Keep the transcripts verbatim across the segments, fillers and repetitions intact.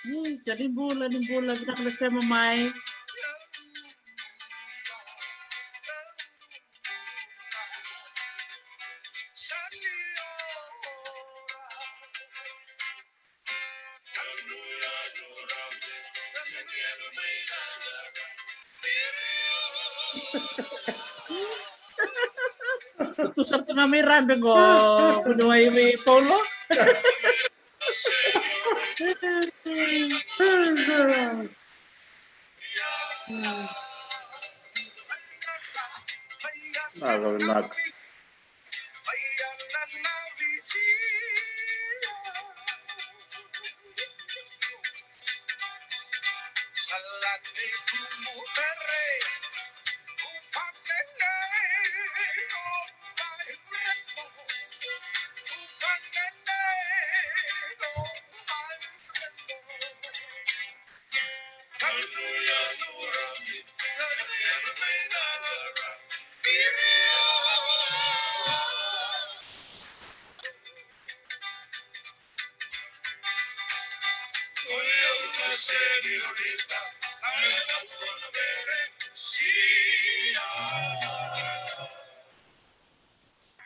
Isa, ni bula, ni bula, vinaka na sema mai. Tu sara tu ga mai Rabe qo, vuniwai vei Paulo. Vinaka, vinaka.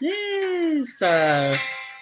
Isa,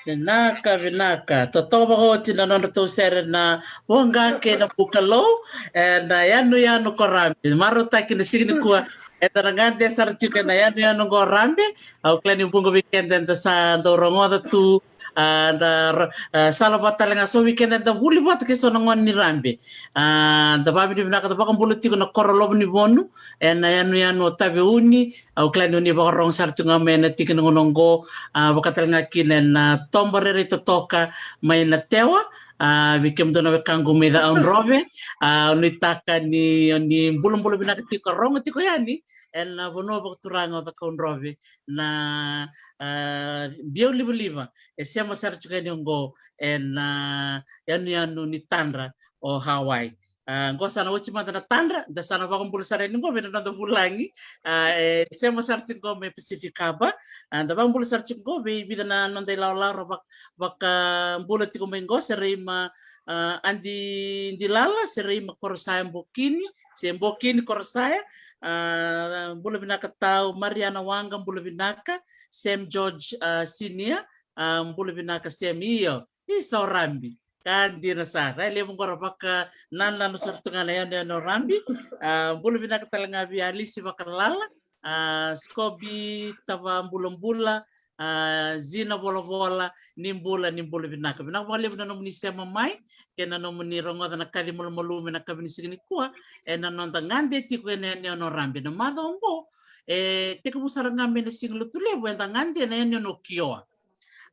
vinaka, vinaka. Totoka vakaoti na nodratou sere na Voqa kei na Bukalou, e, na yanuyanu ko Rabe. Marautaki na siga nikua, eda na gade sara tiko ena yanuyanu qo Rabe. Au kila ni vuqa vei keda eda sa dau rogoca tu, a, da ro-, a, sala vata tale ga so vei keda eda vuli vata kei so na gone ni Rabe. A, da vakavinavinaka, da vakabula tiko na koro Lovonivonu ena yanuyanu o Taveuni. Au kila ni oni vakarogo sara tiko ga mai ena tiki ni gauna oqo, a, vaka tale ga kina ena toba rairai totoka mai Natewa, a, vei kemudou na wekaqu mai Cakaudrove, a, au nuitaka ni oni bulabula vinaka tiko, rogo tiko yani ena vanua vakaturaga o Cakaudrove, na, a, biau livaliva e sema sara tiko yani oqo ena yanuyanu ni Tadra o Hawaii. A, qo sa na oti mada na Tadra, da sa na vakabula sara yani qo vei na noda vulagi, a, e sema sara tiko qo mai Pacific Harbour. A, da vakabula sara tiko qo vei vica na noda ilawalawa ra vak-, vakabula tiko mai qo, Seraima, a, Adi Dilala, Seraima Korosaya Bokini, se Bokini Korosaya, a, bula vinaka tau, Mariana Waqa, bula vinaka, Sam George, a, Senior, a, bula vinaka Sam, io, isa o Rabe. Ka dina sara, e levu qo ra vakanananu sara tu ga na yanuyanu o Rabe. A, bula vinaka tale ga vei Alisi Vakalala, a, Scobi Tavabulabula, a, Zina Volavola, ni bula, ni bula vinaka. Vinaka vakalevu na nomuni sema mai kei na nomuni rogoca na kaci malumalumu ena yakavi ni siga nikua ena noda gade tiko ena yanuyanu o Rabe. Na macawa oqo e tekivu sara ga mai na Siga Lotulevu, eda gade ena yanuyanu o Kioa.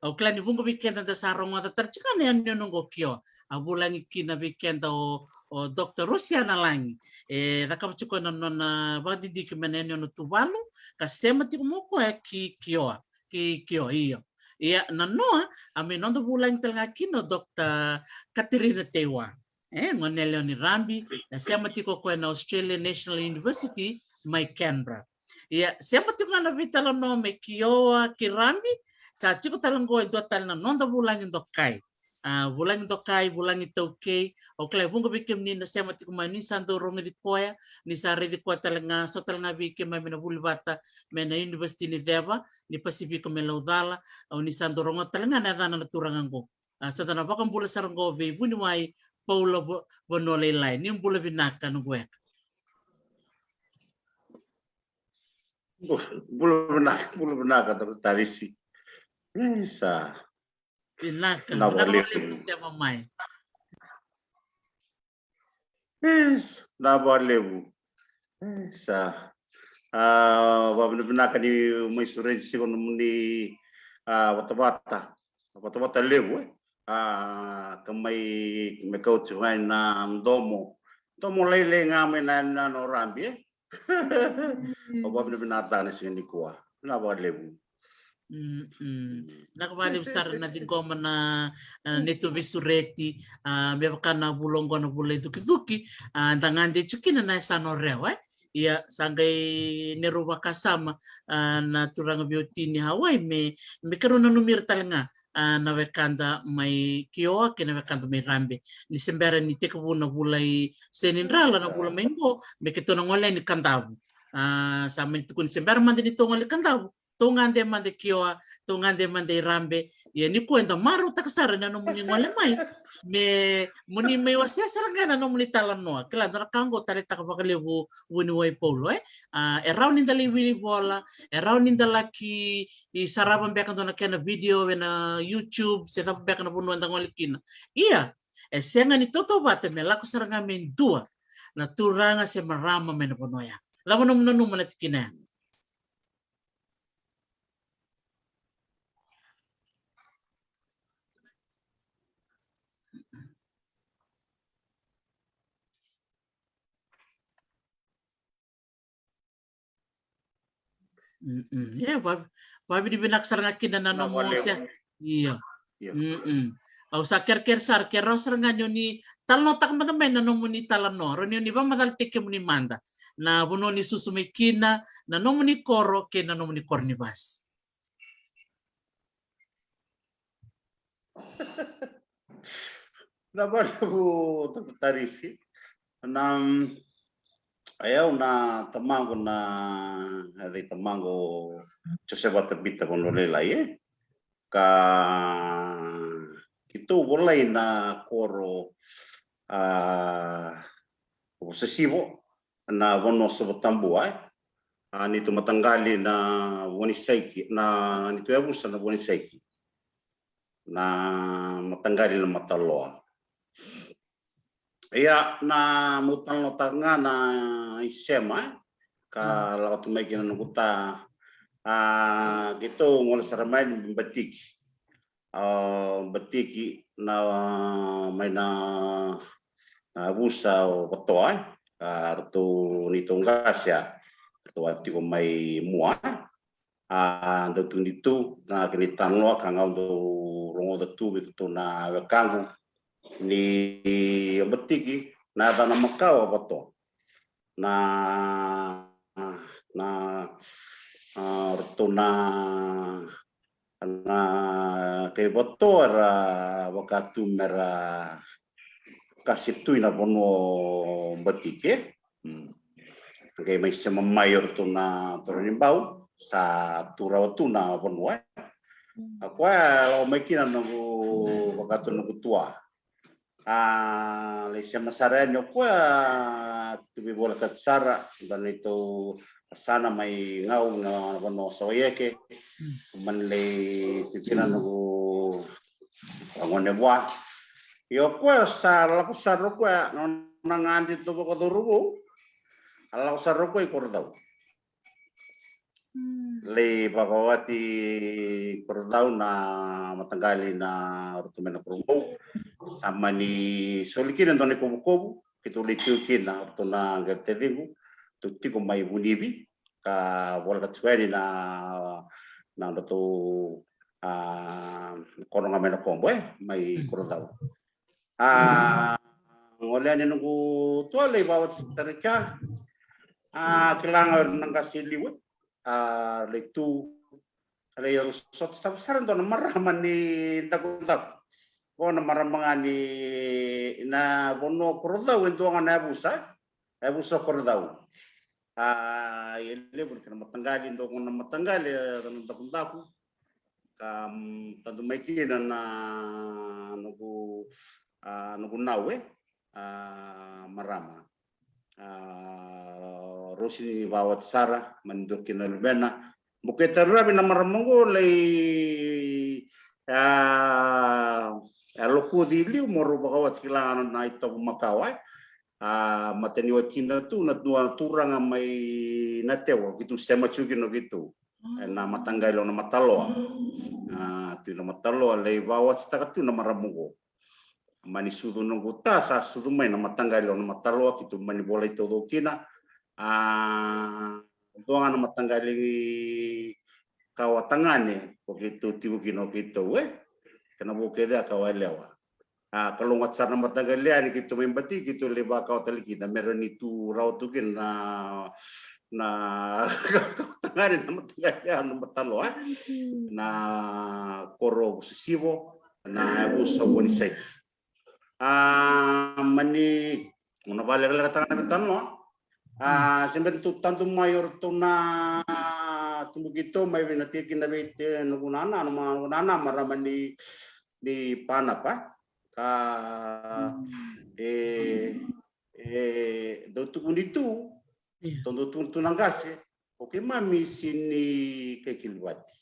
Au kila ni vuqa vei keda da sa rogoca tale tiko ga na yanuyanu oqo o Kioa. A vulagi kina vei keda o, o Doctor Rosiana Lagi. E cakava tiko na nona vakadidike mai na yanuyanu o Tuvalu, ka sema tiko mai o koya ki Kioa, ki Kioa, io. Ia, na noa, a mai noda vulagi tale ga kina o Doctor Katerina Teiwa. E, gone yalewa ni Rabe, e sema tiko o koya na Australian National University mai Canberra. Ia, sema tiko ga na veitalanoa mai Kioa ki Rabe, sa tiko tale qo e dua tale na noda vulagi dokai. A, vulagi dokai, vulagi taukei, au kila e vuqa vei kemuni na sema tiko mai ni sa dau rogoci koya, ni sa raici koya tale ga, so tale ga vei keimami na vuli vata mai na University ni Ceva ni Pasifika mai Laucala, au ni sa dau rogoca tale ga na yacana na turaga qo. A, sa da na vakabula sara qo vei vuniwai Paula Vo-, Vanua Lailai. Ni bula vinaka noqu weka. Bu-, bula vinaka, bula vinaka, Doctor Tarisi. Isa. Vinaka, vinaka vakalevu ni sema mai. Vinaka vakalevu. Sa vavinavinaka ni mai sureti tiko nomuni vatavata, vatavata levu e. Ka mai, mai kauti ga na domo, domo lailai ga mai na, na norabi e. Au vavinavinakataka na siga nikua. Vinaka vakalevu. Vinaka vakalevu sara na ciqoma na neitou veisureti. Me vaka na vula oqo na vula i cukicuki, da gade tiko kina na yasana o Rewa e. Ia sa qai neirau vakasama na turaga veiwatini Hawaii me, me keirau nanumi ira tale ga na wekada mai Kioa kei na wekada mai Rabe. Ni se bera ni tekivu na vula i Senidrala na vula mai qo, me keitou na gole yani Kadavu. Sa mani tukuni se bera mada ni tou gole Kadavu, tou gade mada i Kioa, tou gade mada i Rabe. Ia nikua eda marautaka sara na nomuni gole mai me moni mai wasea sara ga na nomuni talanoa. Kila dua na ka oqo taleitaka vakalevu vuniwai Paulo e. E rawa ni da lai wili vola, e rawa ni da laki sarava beka dua na kena video ena YouTube se cava beka na vanua eda gole kina. Ia e sega ni tautauvata me lako sara ga me dua na turaga se marama mai na vanua ya. Cava nomu nanuma na tikina ya? Ia vavinavinaka sara ga kina na nomu se. Io. Au sa kerekere sara ke rawa sara ga ni o ni talanoataka mada mai na nomuni talanoa, rawa ni o ni vakamacalataki kemuni mada na vanua ni susu mai kina, na nomuni koro kei na nomuni koronivasi. Na valevu Tata Tarisi. Na, e au na tamaqu na, e cei tamaqu Josefa Tabita Vanua Lailai e. Ka keitou volai na koro a Vosasivo na vanua Sovotabua e. A neitou mataqali na Vuanisaiki, na neitou yavusa na Vuanisaiki. Na mataqali na Mataloa. Ia na meu talanoataka ga na isema e ka lako tu mai kina noqu ta. A keitou gole sara mai ni Batiki. A Batiki na mai na, na yavusa o Vatoa e. A ratou neitou qase a ratou a tiko mai mua e. A dau tukuni tu na kena italanoa ka ga au dau rogoca tu vei ratou na wekaqu ni o Batiki na yacana makawa o Vatoa. Na, na, a ratou na, na kai Vatoa era vaka tu mera qase tu ina vanua o Batiki e. Qai mai sema mai o ratou na turaga ni Bau sa tu rawa tu na vanua e. A koya e lako mai kina noqu vaka tu noqu tua. A lai sema sara yani o koya, tu veivolekati sara da neitou yasana mai Gau na vanua o Sawaieke. Mani lai tu kina noqu vagone vua. Ia o koya sa lako sara o koya na nona gade tu vakacauravou. A lako sara o koya i Korocau. Lai vakawati Korocau na mataqali na ratou mai na Korocau. Sa mani soli kina dua na ikovukovu keitou lai tiko kina, ratou na qai taciqu, tou tiko mai Vunivi ka voleka tiko yani na, na nodratou a kono ga mai na Kobo e mai Korocau. A gole yani noqu tua lai vakawati sara i kea. A kila ga o ira na qase i liu e. A lai tu, a lai yaru sota sara dua na marama ni dakudaku. Ko na marama ga ni na vanua o Korocau e dua ga na yavusa. Yavusa o Korocau. A ia levu na kena mataqali, dua ga na mataqali e na dakudaku. Ka tadu mai kina na noqu, a noqu nau e, a marama. A rau sini vakawati sara, mani dua kina luvena. Bukete ravi na marama oqo lai A, e lokuci i liu mo rau vakaoti kila ga na itovo makawa, e. A, mataniwa tida tu na dua na turaga mai Natewa, keitou sema tiko kina o keitou. E na mataqali o Namataloa. A, tu i Namataloa, lai vakaotitaka tu na marama oqo. Mani sucu noqu ta, sa sucu mai na mataqali o Namataloa, keitou mani volai taucoko kina. A, dua ga na mataqali kawa tagane ko keitou tiko kina o keitou, e. Kena vou kece a kawa yalewa. A, kalougata sara na mataqali yani keitou mai bati, keitou lai vakawa tale kina, me rawa ni tu rawa tu kina na, na kawa tagane na mataqali yani Namataloa, e. Na koro Sisivo, na yavusa Vuanisai. A, mani, mo na vakalekalekataka na veitalanoa. A, se bera ni tou tadu mai o ratou na tubu keitou mai vei na tei kina vei te noqu nana, na ma-, noqu nana marama ni, ni Panapa. Ka, e, e, dau tukuni tu, dau tukuni tu na qase, o keimami si ni kai Kilivati.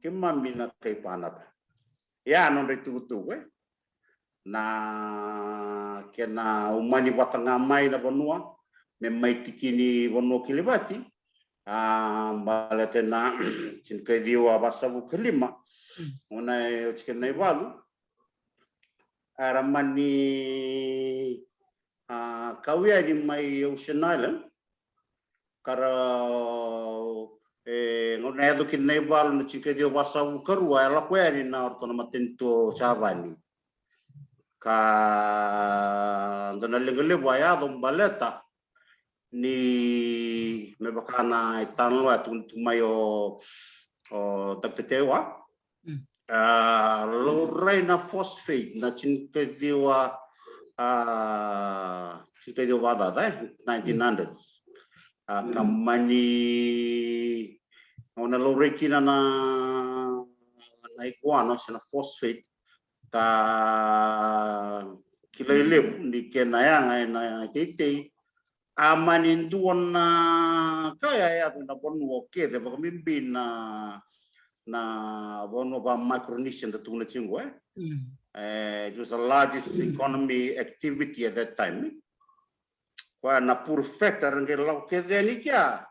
Keimami na kai Panapa. Ia, nodra itukutuku, e. Na kena umani vata ga mai na vanua, me mai tiki ni vanua Kilivati. A, baleta na tinikaciwa vasagavulu ka lima. Gauna e oti kina na ivalu. Era mani, a, kau yani mai Ocean Island. Ka ra, e, gauna e yaco kina na ivalu na tinikaciwa vasagavulu ka rua, e lako yani na oratou na matanitu o Savani. Ka dua na leqa levu a yaco baleta ni me vaka na italanoa e tukuni tu mai o, o Doctor Tewa. A, laurai na phosphate na tinikaciwa, a, tinikaciwa vakacaca, e, nineteen hundreds. A, ka mani, gauna laurai kina na, na iguana se na phosphate, ka kilai levu ni kena yaga ena iteitei, a mani dua na ka ya e yaco ena vanua kece, vakabibi na, na vanua vaka Micronesia da tukuna tiko, e. E, it was the largest economy activity at that time. Koya na Pure Fat era qai lako kece yani kea.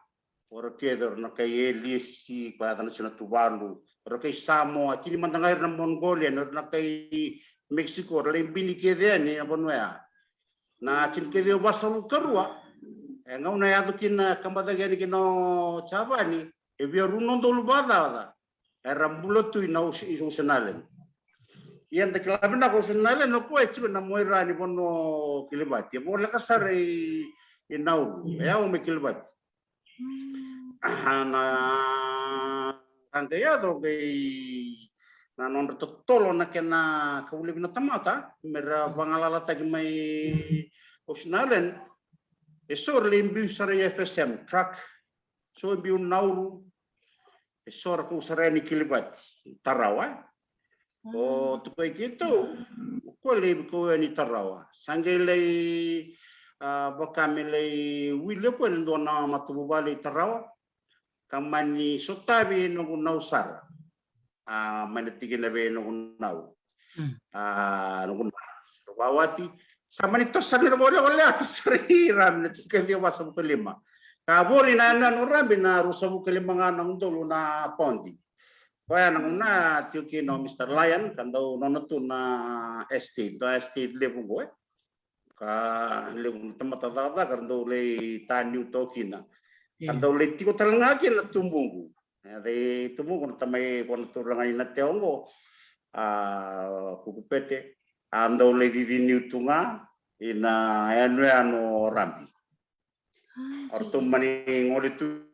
O ira kece, o ira na kai Elisi, koya yaca na Tuvalu. O ira kai Samoa, tini mada ga ira na Mongolia, o ira na kai Mexico, o ira lai bini kece yani na vanua ya. Na tinikaciwa vasagavulu ka rua, e gauna e yaco kina, kaba cake yani kina o Savani, e via rua na udolu vakacaca era bula tu ina Oce-, Ocean Island. Ia da kila vinaka Ocean Island o koya e tiko na muaira ni vanua o Kilivati. E voleka sara i, i Nauru, e yawa mai Kilivati. A, na ka qai yaco qai na nodra totolo na kena kavulevi na tamata me ra vagalalataki mai Ocean Island. E so era lai biu sara i F S M, truck. So e biu Nauru. E so era kau sara yani Kilivati, Tarawa. O tukai keitou, o koya lai kau yani Tarawa. Sa qai lai, a, vaka me lai wili o koya e dua na matavuvale i Tarawa. Ka mani sotavi noqu nau sara. A, mai na tikina vei noqu nau. A, noqu nau. Vawati. Sa mani tosa ni na vole, vole atu sara i Rabi na tinikaciwa vasagavulu ka lima. Ka voli na yanuyanu o Rabi na ruasagavulu ka lima ga na udolu na paundi. Koya na gauna tiko kina o Mister Lyon, ka dau nona tu na estate, dua estate levu qo, e. Ka levu na tamata cakacaka ra dau lai taniu toka kina. Ka dau lai tiko tale ga kina na tubuqu. E, cei tubuqu na tamai vua na turaga ni Natewa qo, a, Kukupete. A dau lai ciciniu tu ga ina yanuyanu o Rabi. A, ratou mani gole tu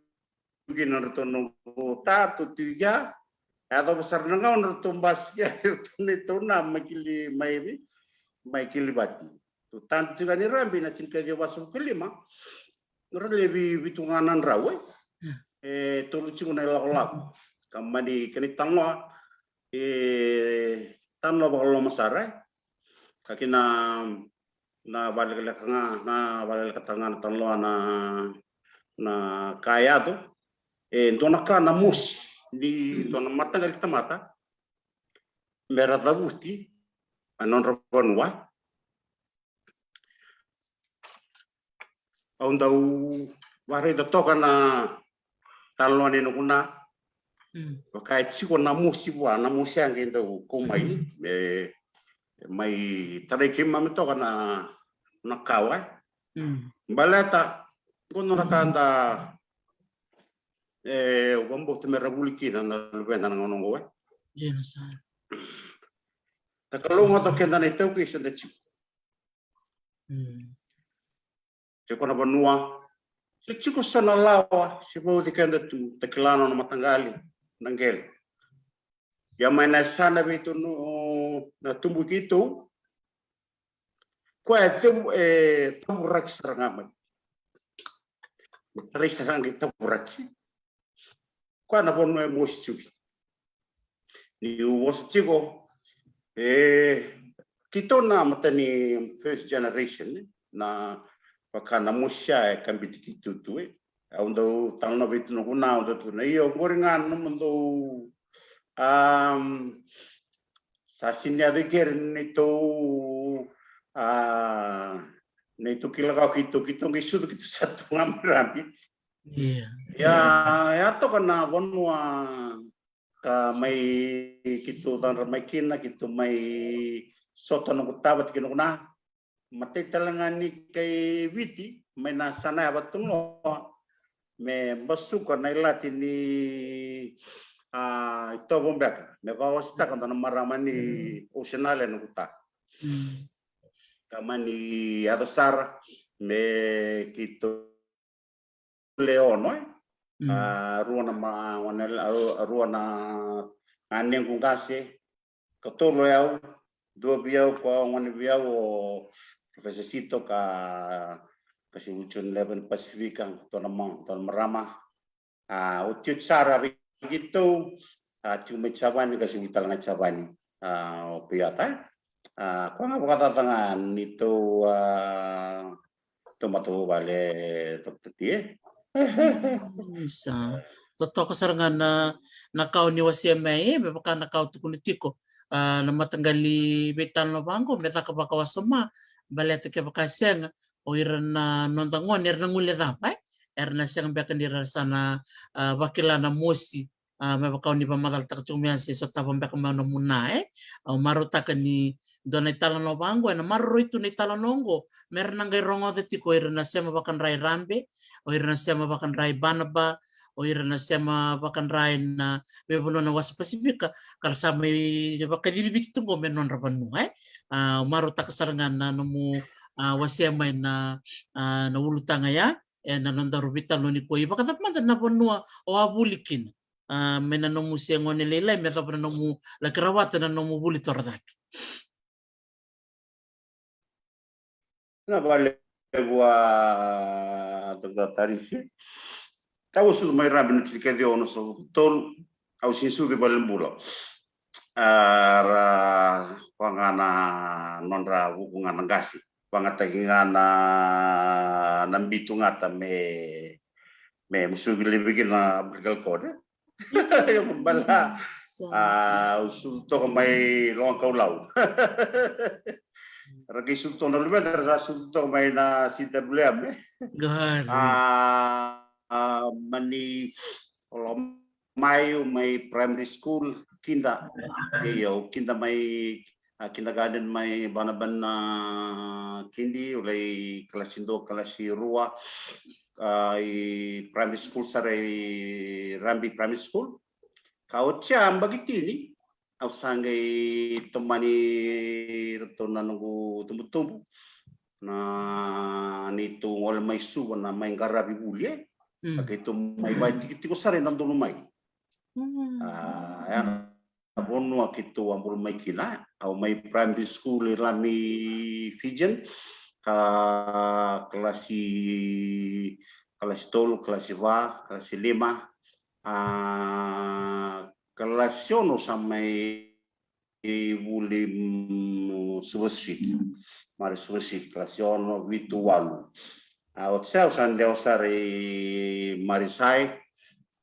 kina ratou noqu ta, ratou tu i kea. E yacova sara na gauna ratou basika yani ratou neitou na mai Kili, mai, mai Kilivati. Tu tadu tiko yani Rabi na tinikaciwa vasagavulu ka lima. Ra levi vitu ga na drau, e. E tolu tiko na ilakolako. Ka mani kena italanoa, e talanoa vakaloloma sara, e. Ka kina na vakalekaleka ga, na vakalekalekataka ga na talanoa na, na ka e yaco. E dua na ka na mosi ni dua na mataqali tamata me ra cavuti a nodra vanua. Au dau varaica toka na talanoa ni noqu na vaka e tiko na mosi vua, na mosi a qai dau kau mai me mai tarai keimami toka na na kawa. Baleta qo na ka da e vakabauta me ra vuli kina na luveda na gauna oqo e. Da kalougata o keda na iTaukei se da tiko se ko na vanua se tiko so na lawa se vauci keda tu, da kila na nona mataqali na qele. Ia mai na yasana vei tou na tubu keitou. Koya e cevu e tavuraki sara ga mai. Tarai sara ga i tavuraki. Koya na vanua e mosi tiko. Niu vosa tiko e keitou na mata ni first generation na vaka na mosi a e kabiti keitou tu e. Au dau talanoa vei tou na vuna au dau tukuna io qori ga na nomudou a sa sini yaco i kere neitou a neitou kila ka o keitou keitou qai sucu keitou sa tu ga mai rabi. Ia ia toka na vanua ka mai keitou cadra mai kina keitou mai sota noqu tavati kei noqu na matai tale ga ni kai Viti mai na sana yava tu loa me basuka na ilati ni a itovo beka me vakawasitaka dua na marama ni Ocean Island noqu ta. Ka mani yaco sara me keitou le ono e a rua na ma wana a rua na ganequ qase. Ka tolu e au dua vei au ko gone vei au o Professor Sito ka ka se John Eleven Pacifica ko tona ma tona marama. A o tio sara vei keitou a tiko mai Javani ka se ui tale ga Javani a o Peiata e. A koya ga vakacaca ga ni tou a tou matavuvale Doctor T e. Isa. Totoka sara ga na na ka o ni wasea mai e me vaka na ka o tukuna tiko a na mataqali veitalanoa vaqo me caka vakawasoma baleta kevaka sega o ira na noda gone era na guilecava e era na sega beka ni ra sa na a vakila na mosi a me vaka o ni vakamacalataka tiko mai a se sotava beka mai o na muna e. Au marautaka ni dua na italanoa vaqo ena maroroi tu na italanoa oqo me ra na qai rogoca tiko o ira na sema vakadra i Rabe, o ira na sema vakadra i Banaba, o ira na sema vakadra ena veivanua na wasa Pasifika ka ra sa mai vakaciviciviti tu qo me nodra vanua e. A marautaka sara ga na nomu a wasea mai na a na ulutaga ya ena nodaru veitalanoa nikua. I vakacava mada na vanua o a vuli kina a mai na nomu se gone lailai me cava na nomu laki rawata na nomu vuli torocake. Na vale vua Doctor Tarisi. Au sucu mai Rabe na tinikaciwa ono sagavulu ka tolu. Au sini sucu i valenibula. A ra vagana nodra vuku ga na qase vagataki ga na na bitu gata me me musuki levi kina na umbilical cord. Bala a au sucu toka mai loga kaulau. Ra qai sucu toka na luveda ra sa sucu toka mai na C W M e. A mani mai au mai primary school kida. Ia au kida mai a kindergarten mai Banaban a kidi au lai kalasi dua kalasi rua a i primary school sara i Rabi primary school. Ka oti a baki tini au sa qai tomani iratou na noqu tubutubu na neitou gole mai Suva na mai qaravi vuli e. Sa keitou mai vaitikitiko sara ina donu mai. A ya na vanua keitou a bula mai kina. Au mai primary school i Lami Fijian ka kalasi kalasi tolu kalasi va kalasi lima a kalasi ono sa mai vuli Suva Street. Mari Suva Street kalasi ono vitu walu. A oti sa au sa dewa sara i Marisai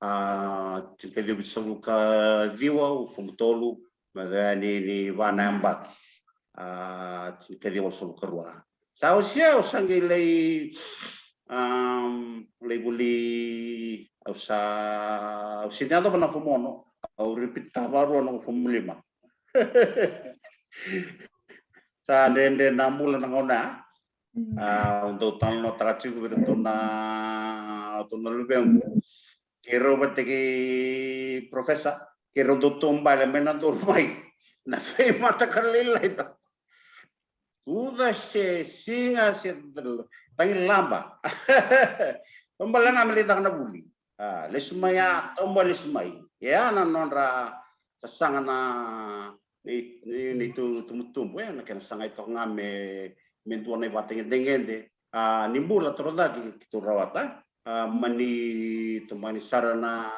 a tinikaciwa vitusagavulu ka ciwa au fomu tolu. Me cava ni, ni va na yabaki. A, tinikaciwa walusagavulu ka rua. Sa oti au sa qai lai, um, lai vuli, au sa, au sini yacova na form ono, au repeat ka varua na form lima. Sa dredre na bula na gauna ya. A, au dau talanoataka tiko vei iratou na, iratou na luvequ. Keirau vata kei professor, keirau dau taubale mai na duru mai. Na veimataka lailai ta. Uca se siga se tagi laba. Taubale ga me lai caka na vuli. A, lesu mai a, taubale lesu mai. Ia na nodra sasaga na, ni, ni, ni tu, tumutumu, e, na kena sagai toka ga me, me dua na ivakatagedegede. A, ni bula torocake keitou rawata. A, mani tomani sara na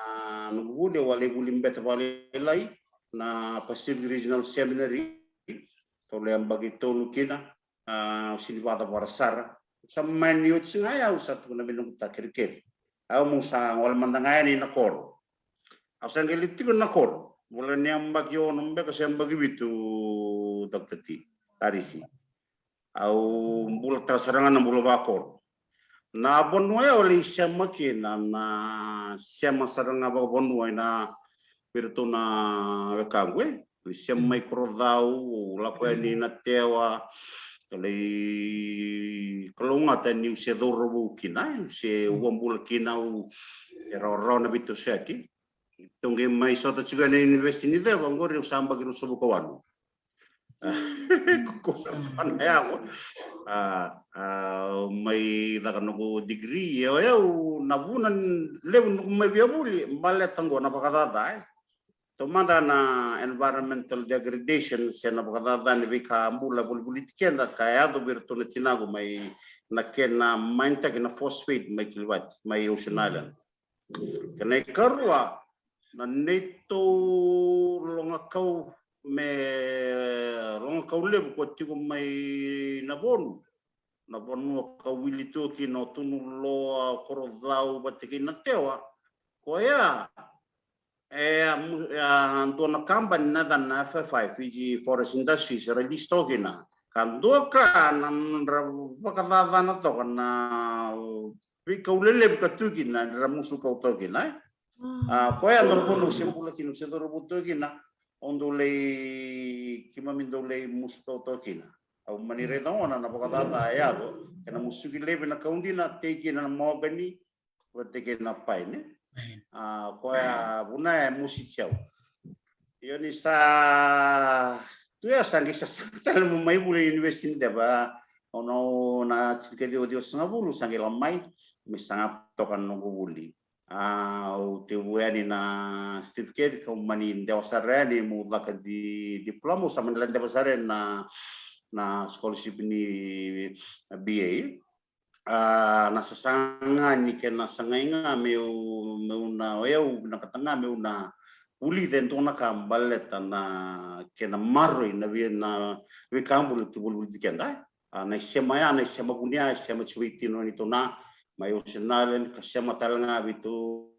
noqu vuli, au a lai vuli bete vakalailai na Pacific Regional Seminary. Tou lai yabaki tolu kina, a, au sini vakacavara sara. Sa mani oti ga ya au sa tukuna vei noqu ta, kerekere, au meu sa gole mada ga yani na koro. Au sa qai lai tiko na koro. Bula ni yabaki ono beka se yabaki vitu, Doctor T. Tarisi. Au bulataka sara ga na bula vakoro. Na vanua ya au lai sema kina, na sema sara ga vakavanua ina vei iratou na wekaqu, e. Lai sema mai Korocau, au lako yani Natewa, au lai kalougata niu se cauravou kina, e, se uabula kina, au se rawarawa na veitosoyaki. Tou qai mai sota tiko ena University ni Ceva, oqori au sa yabaki ruasagavulu ka walu. Ko sa pana yago. A, a, mai caka noqu degree, e, o yau na vuna levu noqu mai via vuli, baleta oqo na vakacaca, e. Taumada na environmental degradation, se na vakacaca ni veika bula volivoliti keda, ka yaco vei iratou na tinaqu mai na kena minetaki na phosphate mai Kiribati, mai Ocean Island. Kena ikarua, na neitou logakau me logakau levu ko tiko mai Navonu. Na vanua ka wili tu kina o Tunuloa, Korocau, vata kei Natewa. Koya, e, a mu-, e, a dua na kabani na yacana na F F I, Fiji Forest Industries, era list toka kina. Ka dua ka na nodra vakacacana toka na veikau lelevu ka tu kina, era musu kau toka kina, e. A, koya dua na vanua se bula kina, se cauravou toka kina, au dau lai, keimami dau lai musu kau toka kina. Au mani raica gona na vakacaca e yaco, kena musuki laivi na kau dina, tei kina na mahogany, vata kei na pine. A, koya vuna e musi tiko. Io, ni sa tu ya sa qai sasaga tale meu mai vuli University ni Ceva. Au na, na tinikaciwa ciwasagavulu sa qai lako mai, me saga toka na noqu vuli. A, au tevu yani na certificate, kau mani dewa sara yani meu caka di, diploma, au sa mani lai dewa sara yani na, na scholarship ni B A. A, na sasaga ni kena sagai ga meu, meu na, o yau vinakata ga meu na vulica e dua na ka baleta na kena maroroi na vei, na veika bula tu volivoliti keda. A, na isema ya, na isema vuni ya, isema tiko vei tino ni tou na mai Ocean Island, ka sema tale ga vei tou,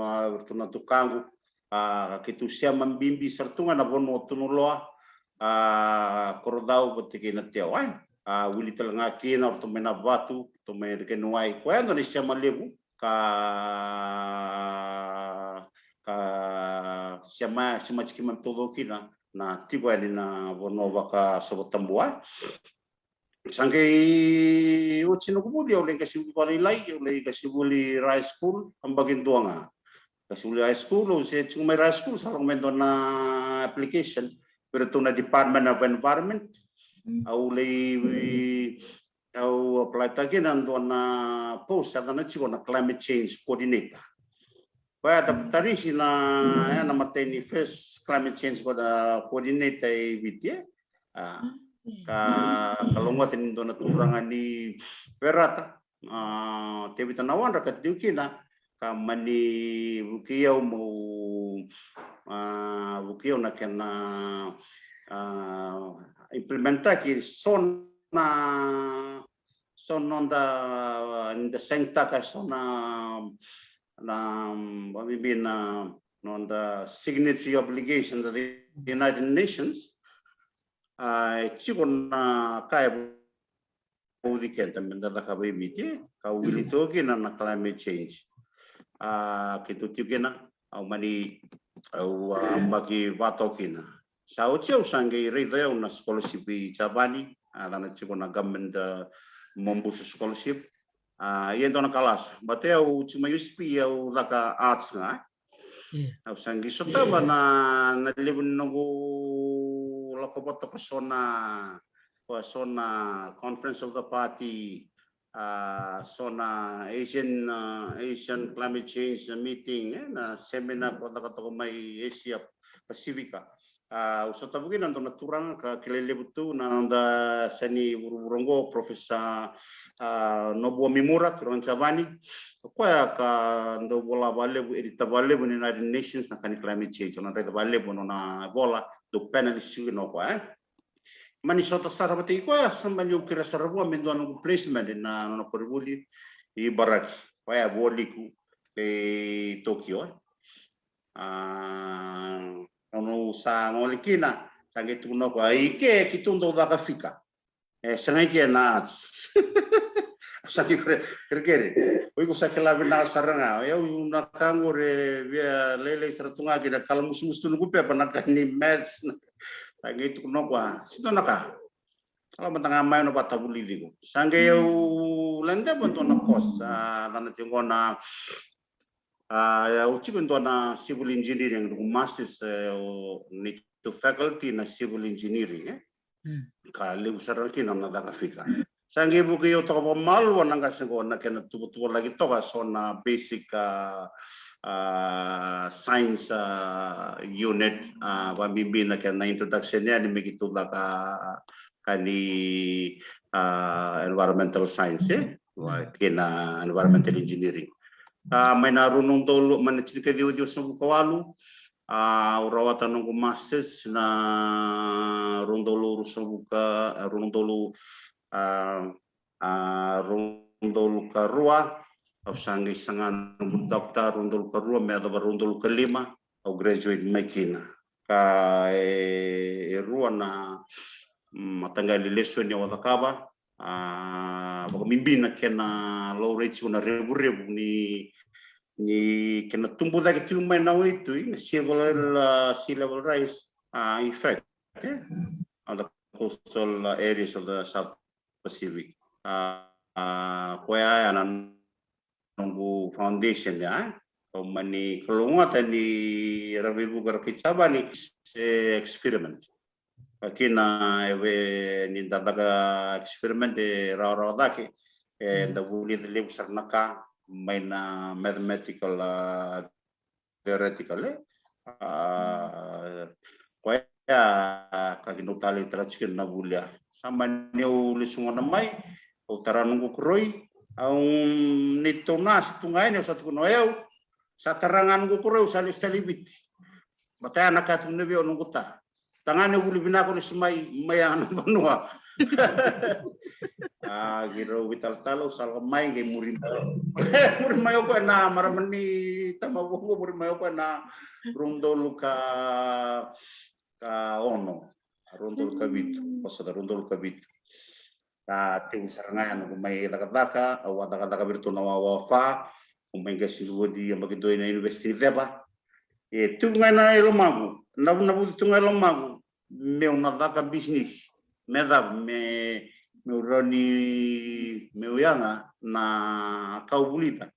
a, vei tou na tukaqu. A, keitou sema bibi sara tu ga na vanua o Tunuloa, a, Korocau vata kei Natewa, e. A, wili tale ga kina o ratou mai Navatu, ratou mai Rekenuai. Koya dua na isema levu ka, ka sema, sema tiko keimami taucoko kina na tiko yani na vanua vakasovotabua. Sa qai oti noqu vuli, au lai qasenivuli vakalailai, au lai qasenivuli Rice School, yabaki dua ga. Qasenivuli High School, au se tiko mai Rice School, sa lako mai dua na application vei iratou na Department of Environment. Mm. Au lai, au apply-taka kina dua na post, sa yacana tiko na Climate Change Coordinator. Koya, Doctor Tarisi, na, ya na imatai ni first climate change co-, coordinator e Viti, e. A, ka, ka lougata ni dua na turaga ni Verata, a, Tevita Nawadra, ka tiko kina, ka mani vukei au meu, a, vukei au na kena, a, implement-taki so na, so na noda, ni da sign-taka so na, na, vakabibi na noda signatory obligation to the United Nations. A, e tiko na ka e vauci keda me da cakava e Viti, ka wili toka kina na climate change. A, keitou tiko kina, au mani, au a baki vato kina. Sa oti au sa qai raica au na scholarship i Japani, a, cana tiko na government, a, Mobusu scholarship. A, ia e dua na kalasa. But au tiko mai U S P au caka arts ga. Au sa qai sotava na, na levu ni noqu lako vata ko so na, ko so na conference of the party, a, so na Asian, a, Asian climate change meeting, e, na seminar ko caka toka mai Asia Pasifika. A, au sotava kina dua na turaga ka kilai levu tu na noda seni vuravura oqo, Professor, a, Nobuo Mimura, turaga Japani. Koya ka dau vola valevu, editor valevu ni United Nations na ka ni climate change. Au na raica valevu nona vola, dau panelist tiko kina o koya, e. Mani sota sara vata kei koya, sa mani au kerea sara vua me dua noqu placement na nona koronivuli i Ibaraki. Koya e voliku e Tokyo, e. A, au sa gole kina, sa qai tukuna o koya, i ke keitou dau caka fika. E, sega i ke na arts. Sa qai kere, kerekere. O iko sa kila vinaka sara ga. Au na ka qori e via lailai sara tu ga kina, kalamusumusu tu noqu pepa na ka ni maths. Sa qai tukuna o koya, sega ni dua na ka. Kala mada ga mai, au na vatavulici iko. Sa qai au ladeva dua na course, a, cana tiko qo na, a, au tiko e dua na civil engineering, noqu masters, e, o neitou faculty na civil engineering, e. Ka levu sara kina na caka fika. Sa qai vukei au toka vakamalua na qase qo na kena tuvatuvalaki toka so na basic, a, a, science, a, unit, a, vakabibi na kena introduction yani me keitou caka ka ni, a, environmental science, e? Kei na environmental engineering. A, mai na rua na udolu, mai na tinikaciwa ciwasagavulu ka walu, a, au rawata noqu masters na rua na udolu ruasagavulu ka, a, rua na udolu, a, a, rua na udolu ka rua, au sa qai saga noqu doctor rua na udolu ka rua me yacova rua na udolu ka lima, au graduate mai kina. Ka e, e rua na, mm, mataqali lesoni au a cakava, a, vakabibi na kena laurai tiko na revurevu ni, ni kena tubu cake tiko mai na waitui, na sea level, a, sea level rise, a, effect, e, on the coastal areas of the South Pacific. A, a, koya ya na noqu foundation ya, e. Au mani kalougata ni ra veivuke ra kai Japani, se experiment. Ka kina e vei ni da caka experiment e rawarawa cake, e da vulica levu sara na ka mai na mathematical, a, theoretical, e. A, koya ka keitou taleitaka tiko na vuli ya. Sa mani au lesu gona mai, au tara noqu koroi, au neitou nasi tu ga yani, au sa tukuna, o yau sa tara ga noqu koroi, au sa lesu tale i Viti. Baleta ya na ka tukuna vei au noqu ta. Tagane, vuli vinaka o lesu mai, mai ya na vanua. A, keirau veitalatala, au sa lako mai, qai muri mai. Muri mai o koya na marama ni tama vou, muri mai o koya na rua na udolu ka, ka ono, rua na udolu ka vitu, vosota, rua na udolu ka vitu. Ka tekivu sara ga ya noqu mai cakacaka, au a cakacaka vei iratou na wawafa, au mai qai sega ni vodi yabaki dua ena University ni Ceva. E tu ga ena lomaqu, na, navuci tu ga e lomaqu meu na caka bisinisi, me cava, me, meu rawa ni, meu yaga na ka au vulica,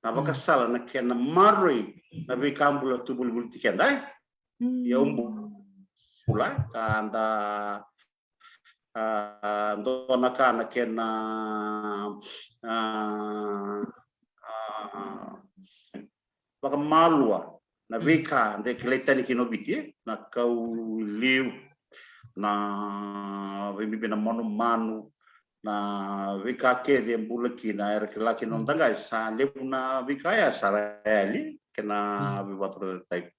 na vakasala, na kena maroroi na veika bula tu volivoliti keda, e? Ia au bula, ka da, a, dua na ka na kena, a, a, vakamalua na veika da kilai tani kina o Viti, e? Na kau i liu, na veibibi na manumanu, na veika kece e bula kina, era kila kina noda qai sa levu na veika ya sa ra yali, kena veivakatorocaketaki.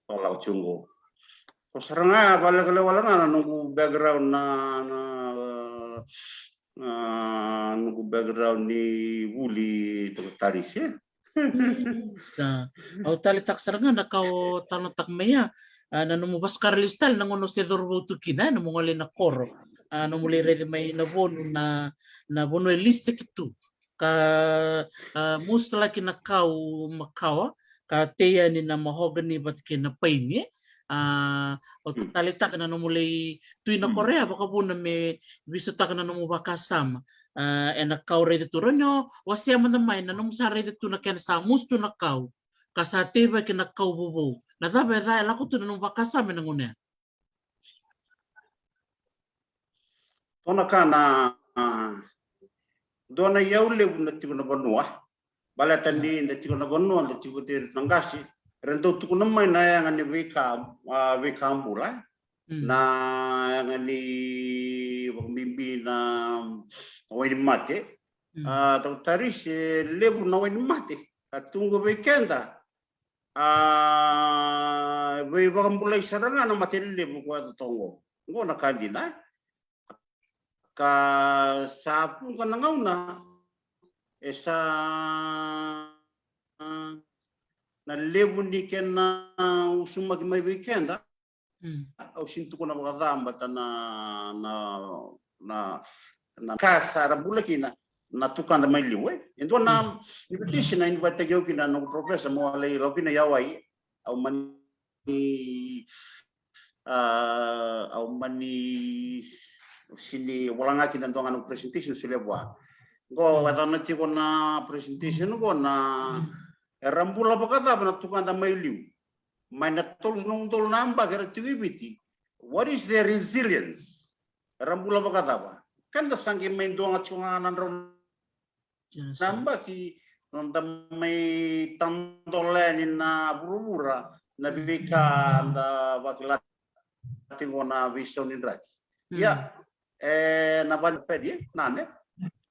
Toka lako tiko qo. Ko sara ga ya, vakalekaleka wale ga na noqu background na, na, na noqu background ni vuli, Doctor Tarisi. Sa, au taleitaka sara ga na ka o talanoataka mai ya, a, na nomu vaskara lesu tale na gauna o se cauravou tu kina, e, nomu gole na koro. A, nomu lai raici mai na vonu na, na vonu e lisitaki tu. Ka, a, musu talaki na kau makawa, ka tei yani na mahogany vata kei na paini, e. A, o taleitaka na nomu lai tu ina koro ya, vakavuna me veisautaka na nomu vakasama. A, ena ka o raica tu, rawa ni o wasea mada mai na nomu sa raica tu na kena sa musu tu na kau, ka sa teivaki na kau vovou. Na cava e ca e lako tu na nomu vakasama ena gauna ya? Dua na ka na, a, dua na iyau levu na tiko na vanua. Baleta ni da tiko na vanua, da tiko vata kei ira na qase, era dau tukuna mai na yaga ni veika, a, veika bula. Na yaga ni vakabibi na wainimate. A, Doctor Iris, e levu na wainimate ka tu qo vei keda. A, veivakabulai sara ga na mate lelevu ko yaco toka qo. Qo na ka dina, e. Ka sa vuqa na gauna e sa na levu ni kena usumaki mai vei keda. Au sini tukuna vakaca, baleta na, na, na, na ka sa ra bula kina na tukada mai liu, e. E dua na invitation a invite-taki au kina na noqu professor mo lai lako kina i Hawaii. Au mani, a, au mani sini walaga kina dua ga na presentation, solia vua. Qo e yaco na tiko na presentation qo na, era bula vakacava na tukada mai liu. Mai na tolu na udolu na yabaki era tiko i Viti. What is their resilience? Era bula vakacava? Keda sa qai mai dua ga tiko ga na drau na yabaki, noda mai tadola yani na vuravura, na veika da vakila tiko na veisau ni draki. Ia, e, na vale Paddy Nane,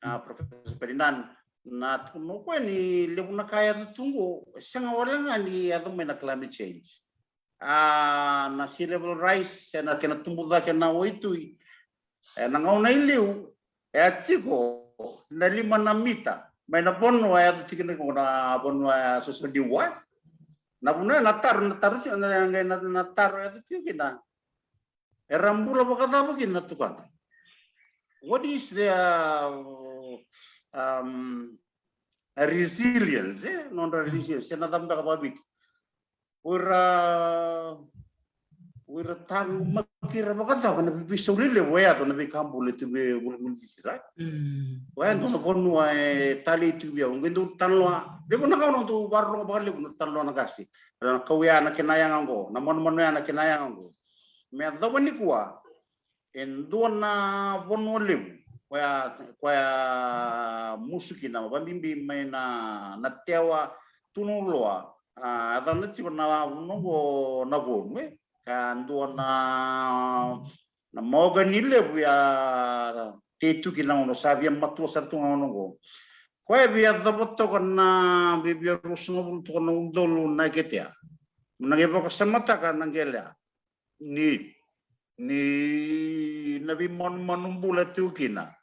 a, Professor Paddy Nane, na tukuna o koya ni levu na ka e yaco tu qo, e sega wale ga ni yaco mai na climate change. A, na sea level rise, ena kena tubu cake na waitui. Ena gauna i liu, e a tiko na lima na mita mai na vanua e yaco tiko kina qo, na vanua e soso liu, e. Na vanua na taro, na taro, na, na, na taro e yaco tiko kina. Era bula vakacava kina na tukada? What is their, um, resilience, e? Nodra resilience, e na cava beka vakaviti. O ira, o ira taqomaki ira vakacava na veiveisau lelevu e yaco na veika bula e tu vei vulavula ni sira. Oya e dua na vanua e talei tu vei au, qai dau talanoa. Levu na gauna dau vakarorogo vakalevu na talanoa na qase. Na kau ya na kena yaga oqo, na manumanu ya na kena yaga oqo. Me yacova nikua, e dua na vanua levu koya, koya musu kina, vakabibi mai na, na Tewa, Tunuloa, a, yacana tiko na vanua oqo na Vonu, e. Ka dua na, na mahogany levu ya tei tu kina, gauna sa via matua sara tu ga gauna oqo. Koya e via yacova toka na, via, via ruasagavulu toka na udolu na iketea. Na qai vakasamataka na qele ya. Ni, ni na veimanumanu bula e tiko kina.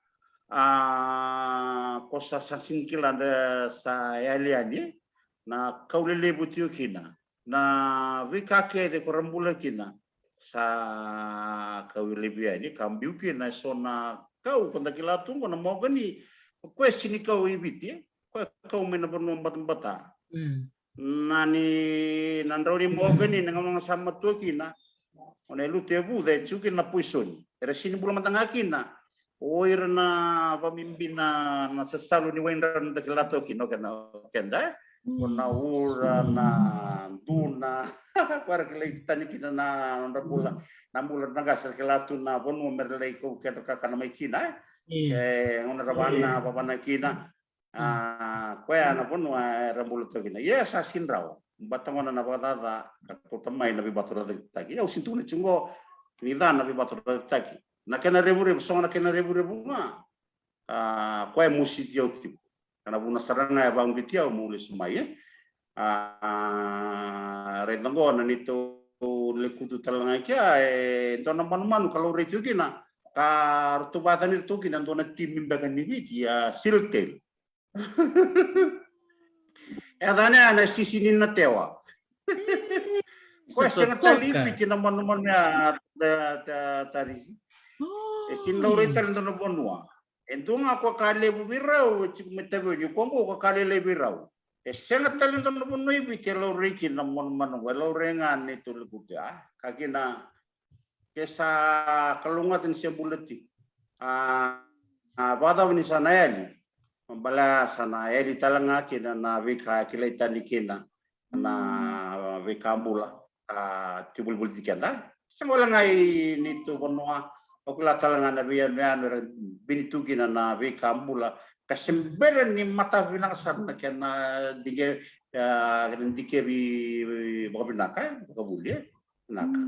A, ko sa, sa sini kila da sa yali yani, na kau lelevu tiko kina. Na veika kece ko ra bula kina, sa kau lelevu yani, ka biu kina eso na kau ko da kila tu qo na mahogany, ko e sini kau i Viti, e. Ko e kau mai na vanua batabata. Na ni, na drau ni mahogany, na gauna ga sa matua kina, o na lutu e vuca, e tiko kina na poisoni. Era sini bula mada ga kina o ira na vakabibi na, na sasalu ni waidranu da kila toka kina, o keda, o keda, e. O na ura, na duna, ko era kilai tani kina na nodra bula, na bula na qase, era kila tu na vanua me ra lai kau kedra kakana mai kina, e. E, gauna ra vana, vavana kina. A, koya na vanua era bula toka kina. Ia sa sini rawa. Baleta gona na vakacaca ka kauta mai na veivakatorocaketaki. Ia au sini tukuna tiko qo ni ca na veivakatorocaketaki. Na kena revurevu, so ga na kena revurevu ga. A, koya e mositi au tiko. Ka na vuna sara ga e vakauqeti au meu lesu mai, e. A, raica qo na neitou lekutu tale ga i kea, e dua na manumanu ka laurai tiko kina. Ka ratou vakayacani iratou kina dua na timi beka ni Viti, a, Sealtail. E yacana ya na Sisi ni Natewa. Ko e sega tale i Viti na manumanu ya, ta, ta, Tarisi. E sega ni laurai tale e dua na vanua. E dua ga ko ka levu vei rau e tiko mai Taveuni, ko qo ko ka lailai vei rau. E sega tale e dua na vanua i Viti e laurai kina na manumanu qo, e laurai ga na neitou lekutu ya. Ka kina ke sa kalougata ni se bula tiko. A, a vakacava ni sa na yali? Baleta sa na yali tale ga kina na veika e kilai tani kina na veika bula. A, tiko volivoliti keda. Sega wale ga i neitou vanua, au kila tale ga na veiyanuyanu era bini tu kina na veika bula. Ka se bera ni mata vinaka sara na kena dike, a, kena dikevi vakavinaka, e, vakavuli, e. Vinaka.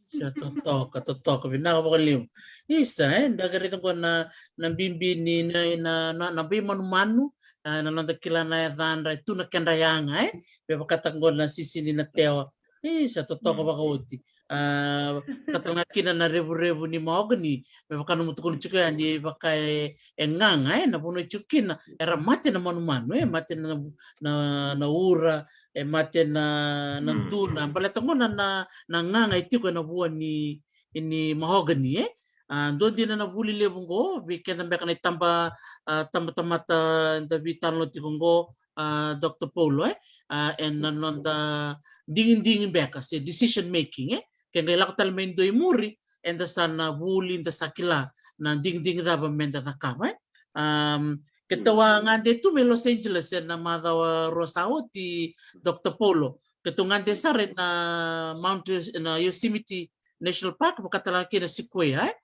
Sa totoka, totoka, vinaka vakalevu. Isa, e, da qai raica qo na, na bibi ni, na, na, na, na veimanumanu, a, na noda kila na yacadra, e tu na kedra yaga, e. Me vakataka qo na Sisi ni Natewa. Isa, totoka vakaoti. A, ka tale ga kina na revurevu ni mahogany, me vaka nomu tukuna tiko yani, vaka e, e gaga, e, na vanua e tiko kina, era mate na manumanu, e, mate na, na, na ura, e mate na, na duna. Baleta qo na, na, na gaga e tiko ena vua ni, ni mahogany, e. A, dua dina na vuli levu qo, vei keda beka na itaba, a, tabatamata da veitalanoa tiko qo, a, Doctor Paulo, e. A, ena noda digidigi beka, se decision making, e. Ke qai lako tale mai dua i muri, eda sa na vuli, da sa kila na digidigi cava meda cakava, e. Am, keitou a gade tu mai Los Angeles ena macawa rua sa oti, Doctor Paulo. Keitou gade sara ena Mount Yos-, na Yosemite National Park, vaka tale ga kina Sequoia, e.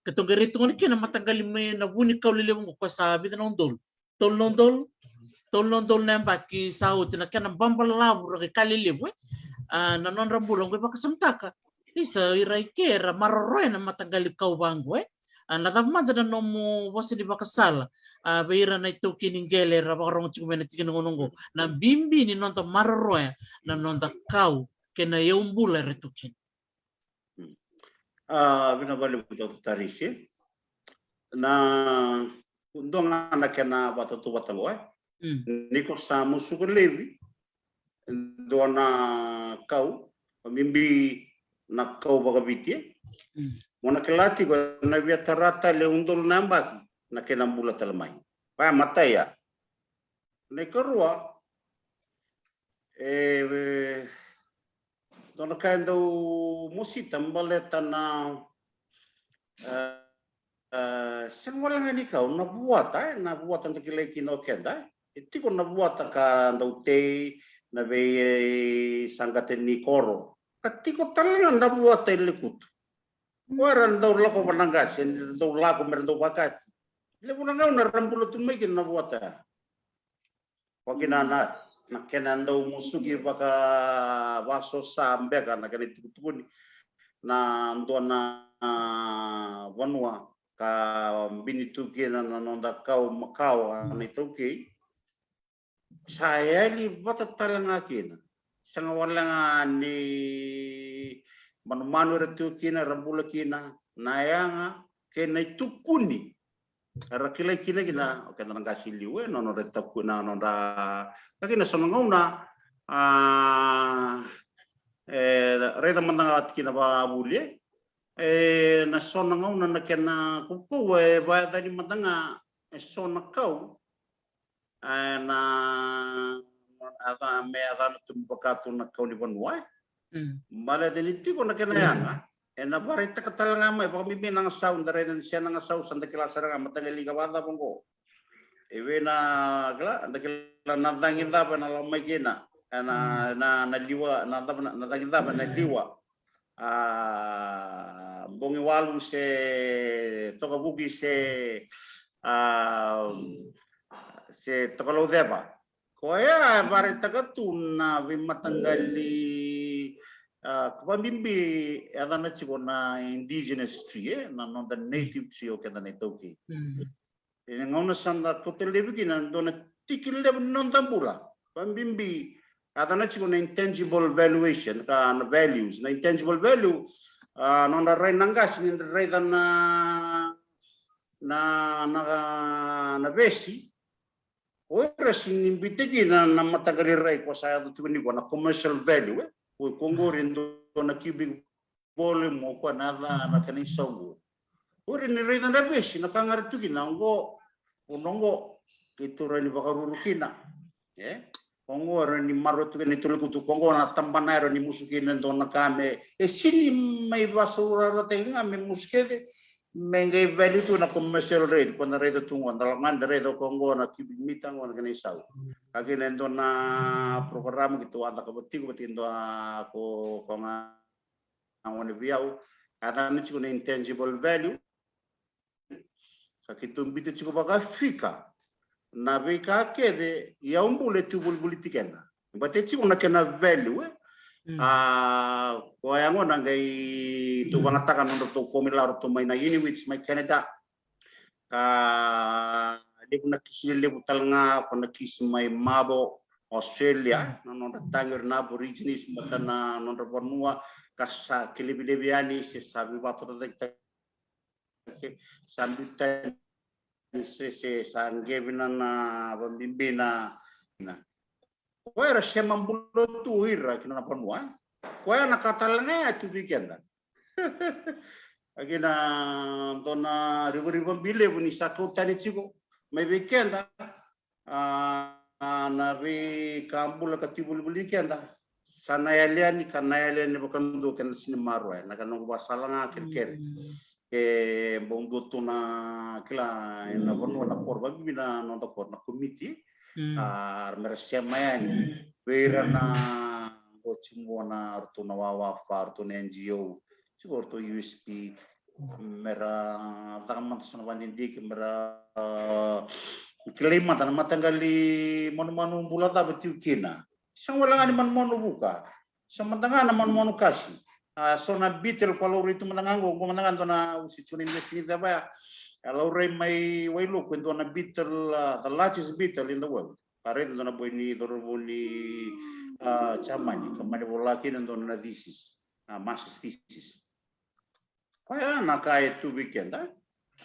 Keitou qai raica tu gona kina na mataqali mai na vunikau lelevu qo, ko sa vica na udolu. Tolu na udolu, tolu na udolu na yabaki sa oti na kena babalavu ra qai ka lelevu, e. A, na nodra bula qo e vakasamataka. Isa, ira i ke era maroroya na mataqali kau vaqo, e. A, na cava mada na nomu vosa ni vakasala, a, vei ira na itaukei ni qele era vakarogo tiko mai na tikina qo, na bibi ni noda maroroya na noda kau kei na iyaubula era tu kina. Mm. A, vinaka vakalevu Doctor Tarisi. Na, dua ga na kena vakatautauvata qo, e. Mm. Ni ko sa musuka laivi e dua na kau, bibi na kau vakaviti, e. Mm. Mo na kila tiko na via tara tale e udolu na yabaki na kena bula tale mai. Vaya matai ya. Na ikarua, e, e, dua na ka e dau mosita baleta na, e, e, sega wale ga ni kau, na vuata, e, na vuata da kilai kina o keda, e. E tiko na vuata ka dau tei, na vei, e, saqata ni koro. Ka tiko tale ga na vuata e lekutu. Ko era dau lakova na qase, dau lako mera dau vakati. Levu na gauna ra bula tu mai kina na vuata. Ko kina na, na kena dau musuki vaka, vakasosa beka na kena itukutukuni na dua na, a, vanua ka bini tu kina na noda kau makawa na itaukei. Sa yali vata tale ga kina. Sega wale ga ni manumanu era tu kina, era bula kina, na yaga kei na itukuni era kilai kina, kina o keda na qase liu, e, na nodra taku, na nodra, ka kina so na gauna, a, e, raica mada ga kina vakavuli, e, na so na gauna na kena kaukauwa e vakayacani mada ga e so na kau, e, na, a, me yacana tu me vaka tu na kau ni vanua, e. Mm. Baleta ni tiko na kena yaga, e na vakaraitaka tale ga mai, vakabibi na gasau, da raica ni se na gasau, sa da kila sara ga, mataqali ka vakacava qo. E vei na, kila, da kila na cagi cava e na lako mai kina, e na, mm, na, na liwa, na cava, na, na cagi cava e na liwa. A, bogi walu se tokavuki se, a, se tokalauceva. Koya e vakaraitaka tu na veimataqali, a, ka vakabibi e yacana tiko na indigenous tree, e, na noda native tree o keda na iTaukei. Mm. E na gauna sa da kauta laivi kina dua na tiki levu ni noda bula. Vakabibi, a yacana tiko na intangible valuation, ka na values. Na intangible value, a, nodra rai na qase ni da raica na, na, na, na vesi. O ira sini biuta kina na mataqali rai ko sa yaco tiko ni ko na commercial value, e. Ko, ko qori e dua na cubic volume, o koya na yaca na kena isau qo. O ira ni raica na vesi, na ka ga ra tu kina, o qo, o na qo, keitou rawa ni vakaruru kina. E? O qo era ni maroroya tu kina, keitou lako tu, ko qo na tabana era ni musu kina e dua na ka me, e sini mai vasaurarataki ga me musu kece, me qai value tu na commercial rate, ko na raica tu qo, da lako ga da raica ko qo na cubic meter qo na kena isau. Ka kina e dua na program keitou a cakava tiko, vata kei dua ko, ko ga gone vei au, a yacana tiko na intangible value. Sa keitou biuta tiko vakafika na veika kece, ia au bula e tu volivoliti keda. Baleta e tiko na kena value, e? Mm. A, koya gona qai tou vagataka na nodratou formula, ratou mai na Inuits mai Canada. Ka levu na kisi lelevu tale ga, ko na kisi mai Mabo, Australia, na nodra tagi o ira na Aborigines, vata na nodra vanua, ka sa kelevi levu yani, se sa veivakatorocaketaki, sa biu tani, se, se sa qevi na, na vabibi na, na. Koya era sema bula tu ira ki na vanua, e? Koya na ka tale ga e tu vei keda. A kina dua na rivarivabi levu ni sa kau tani tiko mai vei keda, a, a, na veika bula ka tu volivoliti keda. Sa na yali yani, ka na yali yani vakadua keda sini maroroya, e. Na ka noqu vakasala ga kerekere. Mm. E bau dua tu na kila ena vanua na koro, vabibi na noda koro, na komiti. Mm. A, me ra sema yani vei ira na, qo tiko qo na, ratou na WWF, ratou na N G O, tiko ratou U S P, me ra caka mada so na vakadidike, me ra, a, kilai mada na mataqali manumanu bula cava tiko kina. Sega wale ga ni manumanu vuka, so mada ga na manumanu kasi. A, so na beetle ko a laurai tu mada ga qo, qo mada ga dua na, au se tiko na investigate cava ya. A laurai mai Wailoku e dua na beetle, a, the largest beetle in the world. Ka raica dua na boy ni cauravou ni, a, Jamani, ka mani vola kina dua na thesis, a, master's thesis. Koya na ka e tu vei keda.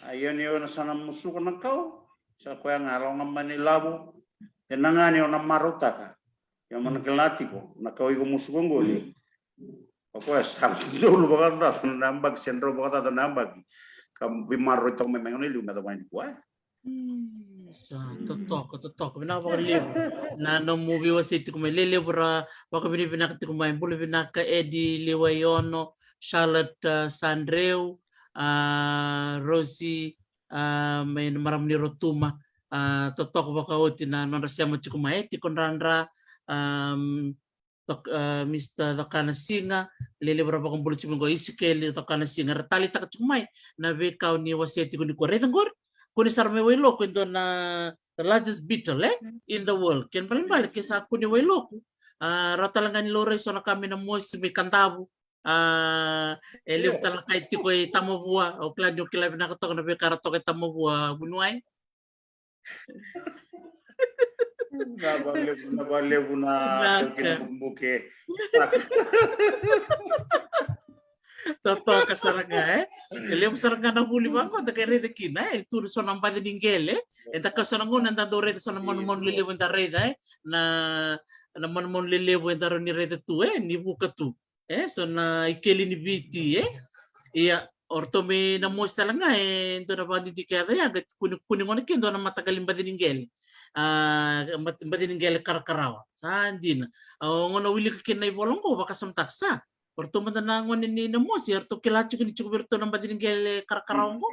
A, ia ni o na sa na musuka na kau, sa koya ga, lako ga mai na ilavo. E na ga ni o na marautaka. Ia mo na kila tiko na kau iko musuka qori. O koya sa dolu vakacaca na yabaki, se drau vakacaca na yabaki. Ka veimaroroi toka mai mai gauna e liu me yacova yani koya. Mm, sa, totoka, totoka. Vinaka vakalevu na nomu veiwasei tiko mai. Lelevu ra vakavinavinaka tiko mai. Bula vinaka Eddie Liwaiono, Charlotte, a, Sandreu, a, Rosie, a, mai na marama ni Rotuma. A, totoka vakaoti na nodra sema tiko mai, e, tiko dradra, a, Cak-, a, Mister Cakana Siga, lelevu ra vakabula tiko mai qo, Isikeli Cakana Siga, ra taleitaka tiko mai na veika o ni wasea tiko nikua. Raica qori, kune sara mai Wailoku e dua na, the largest beetle, e, in the world. Kena ibalebale ke sa kune Wailoku, a, rawa tale ga ni laurai so na ka mai Namosi, mai Kadavu. A, e levu tale na ka e tiko e Tamavua, au kila ni o kila vinaka toka na veika ra toka e Tamavua, vuniwai. Na valevu, na valevu na, na ka bukebuke. Totoka sara ga, e? E levu sara ga na vuli vaqo da qai raica kina, e? Turu so na baci ni qele. E da ka so na gauna da dau raica so na manumanu lelevu e da raica, e? Na, na manumanu lelevu e da rawa ni raica tu, e? Ni vuka tu. E, so na ikeli ni Viti, e? Ia, o ratou mai Namosi tale ga e dua na vakadidike yaca ya, qai kune, kune gona ke dua na mataqali baci ni qele. A, mat-, baci ni qele karakarawa. Sa dina. A, o gona wilika kina na ivola qo, vakasamataka sa. O ratou mada na gone ni Namosi, o ratou kila tiko ni tiko vei ratou na baci ni qele karakarawa qo.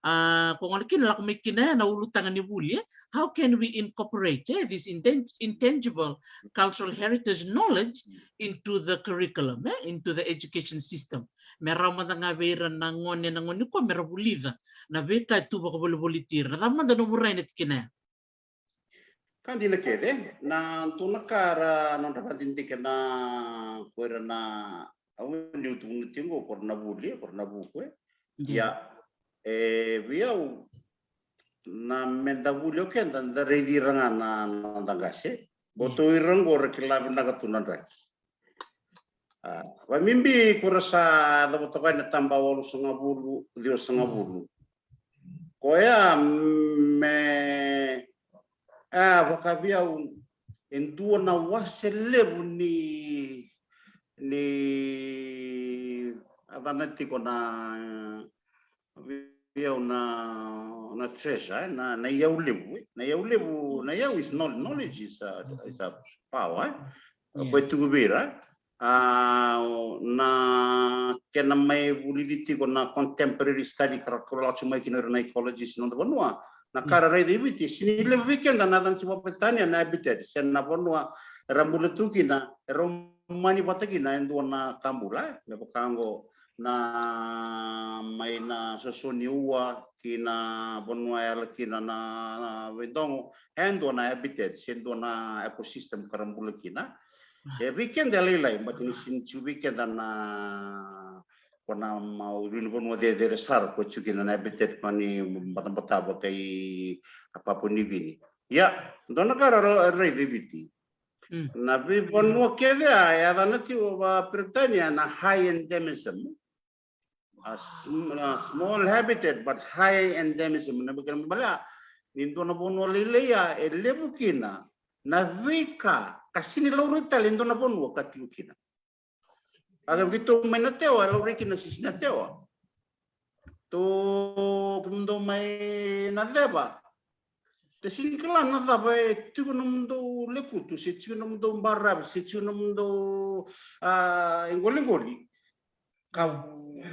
A, ko gona kina lako mai kina ya na ulutaga ni vuli, e? How can we incorporate, e, this inten-, intangible cultural heritage knowledge into the curriculum, e? Into the education system. Me rawa mada ga vei ira na gone, na gone ko me ra vulica na veika e tu vakavolivoliti ira. Na cava mada nomu rai ena tikina ya? Ka dina kece, na dua na ka ra nodra vakadidike na ko ira na, au niu tukuna tiko qo, ko ira na vuli, ko ira na vuku, e. Ia, e, vei au, na meda vuli o keda, da raici ira ga na noda qase. Botou ira qo ra kila vinaka tu na draki. A, vakabibi ko ira sa yacova toka na taba walusagavulu, ciwasagavulu. Koya me, A, vakaviau e dua na wase levu ni, ni a cana tiko na viau na, na treasure, e, na, na iyau levu, e. Na iyau levu, na iyau is knowledge, knowledge is a, is a power, e. Ko e tuku vei ira. A, na kena mai vulici tiko na contemporary study ka ra kau lako mai kina ira na ecologist na noda vanua. Na ka ra raica i Viti, sini levu vei keda na cana tiko vakaperitania na habitat, se na vanua era bula tu kina, era umani vata kina e dua na ka bula, e. Me vaka oqo na mai na soso ni ua ki na vanua e yala kina na, na veidogo, e dua na habitat, se dua na ecosystem ka ra bula kina. E vei keda e lailai, baleta ni sini tiko vei keda na, ko na mau vini vanua cecere sara ko tiko kina na habitat ko ni batabata vaka i a Papua New Guinea. Ia, dua na ka ra raica i Viti. Na veivanua kece a, e a cana tiko vakaperitania na high endemism. A sm-, a small habitat but high endemism. Na vei kena balea, ni dua na vanua lailai a, e levu kina na veika ka sini laurai tale e dua na vanua ka tiko kina. A ke vitou mai na tewa, e laurai kina sisi na tewa. To kemudou mai na ceva. Te sini kila na cava e tiko nomudou lekutu, se tiko nomudou baravi, se tiko nomudou, a, iqoliqoli. Ka,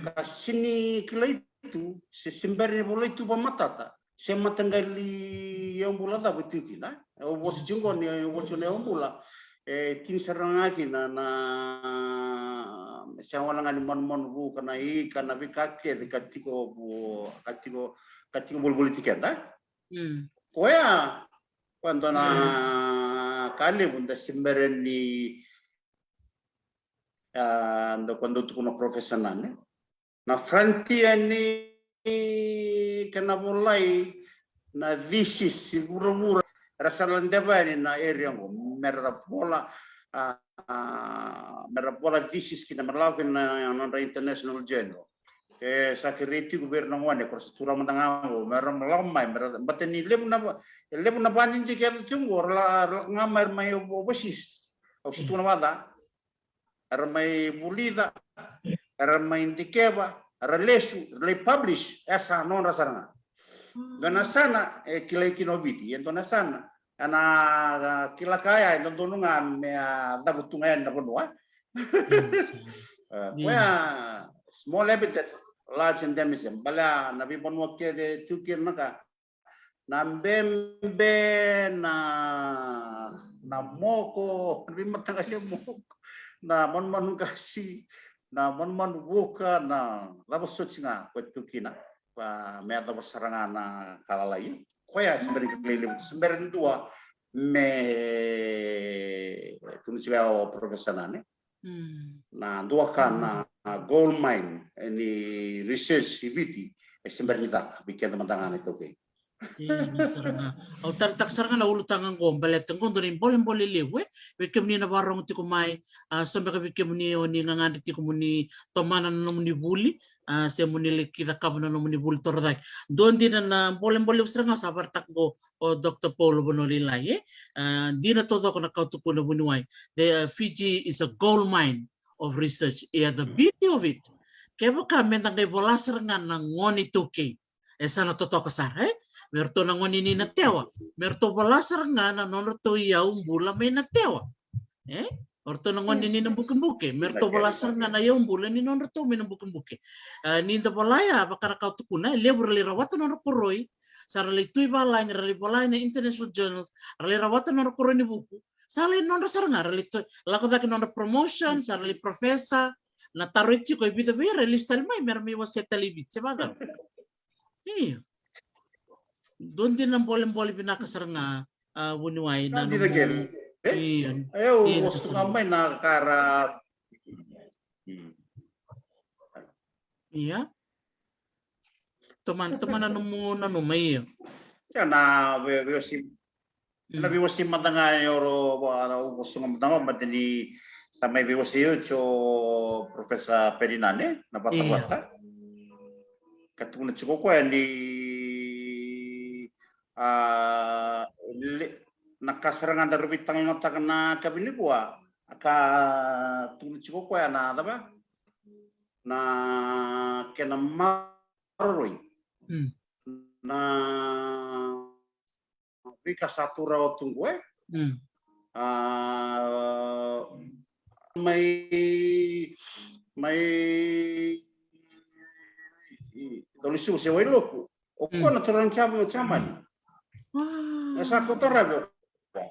ka sini kilai tu, se, se bera ni volai tu vakamatata, se mataqali yaubula cava e tiko kina. Au vosa tiko qo ni, au vosa tiko na yaubula. E tini sara ga kina na, se wale ga ni manumanu vuka na ika na veika kece ka tiko vo-, ka tiko, ka tiko volivoliti keda. Koya, koya dua na ka levu da se bera ni, a, da koya dau tukuna Professor Nane. Na frontier ni kena volai na thesis i vuravura, era sa ladeva yani na area qo, mera vola, a, a, mera vola thesis kina, mera lako kina na nodra international journal. E sa kerei tiko vei ira na gone, ko ra sa tura mada ga qo, mera lako mai, mera, baleta ni levu na va-, e levu na vadidike yaco tiko qo, ra la-, ra lako ga mai, mai overseas. Au sa tukuna vata. Era mai vulica, era mai dikeva, era lesu, era lai publish, e sa nodra sara ga. Dua na yasana e kilai kina o Viti, e dua na yasana ena kila ka ya e dodonu ga me a cavutu ga yani na vanua. E, koya small habitat, large endemism, balea na veivanua kece tu kina na ka, na bebe, na, na moko, na veimataqali moko, na manumanu qasi, na manumanu vuka, na cava soti ga ko e tu kina, ka me yacova sara ga na ka lalai. Koya se bera ni kilai levu, se bera ni dua me tukuna tiko ya o Professor Nane. Na dua ka na gold mine ni research i Viti, e se bera ni caka vei keda mada ga na iTaukei. Io, ni sara ga. Au taritaka sara ga na ulutaga qo, baleta qo dua na ibolebole levu, e, vei kemuni na vakarorogo tiko mai, a, so beka vei kemuni o ni gagadre tiko mo ni tomana na nomuni vuli, a, se mo ni laki cakava na nomuni vuli torocake. Dua dina na bolebole levu sara ga sa vakaraitaka qo o Doctor Paul Vanua Lailai, e? A, dina taucoko na ka o tukuna vuniwai. The, uh, Fiji is a gold mine of research. Ia, the beauty of it, kevaka meda qai vola sara ga na gone iTaukei, e sa na totoka sara, e? Me ratou na gone ni na tewa, me ratou vola sara ga na nodratou iyau bula mai na tewa. E? O ratou na gone ni na bukebuke, me ratou vola sara ga na iyau bula ni nodratou mai na bukebuke. A, ni da vola ya, vaka na ka o tukuna, e levu ra lai rawata nodra koroi, sa ra lai tu i valagi, ra lai vola ena international journals, ra lai rawata nodra koroi ni vuku, sa lai nodra sara ga, ra lai tu, lako cake nodra promotion, sa ra lai professor, na taro e tiko e vica vei ira, e lesu tale mai, me ra mai wasea tale i Viti, se vacava. Io. Dua dina na bolebole vinaka sara ga, a, vuniwai na nomu. Io. Io, dina sara ga. Mai na ka ra. Ia. Tomana, tomana nomu nanuma, io. Ia na vei, veiwasei, na veiwasei mada ga ni oro, au vosa ga mada ga, baleta ni sa mai veiwasei oti o Professor Perinane, na vatavata. Ka tukuna tiko o koya ni, a, le-, na ka sara ga da rawa ni talanoataka na ka vinikua, a ka tukuna tiko koya na cava, na kena maroroi. Mm. Na veika sa tu rawa tu qo, e? Mm. A, mai, mai Dolisiu se Wailoku. O koya na turaga ni Jama-, Jamani. E sa koto ravi o koya.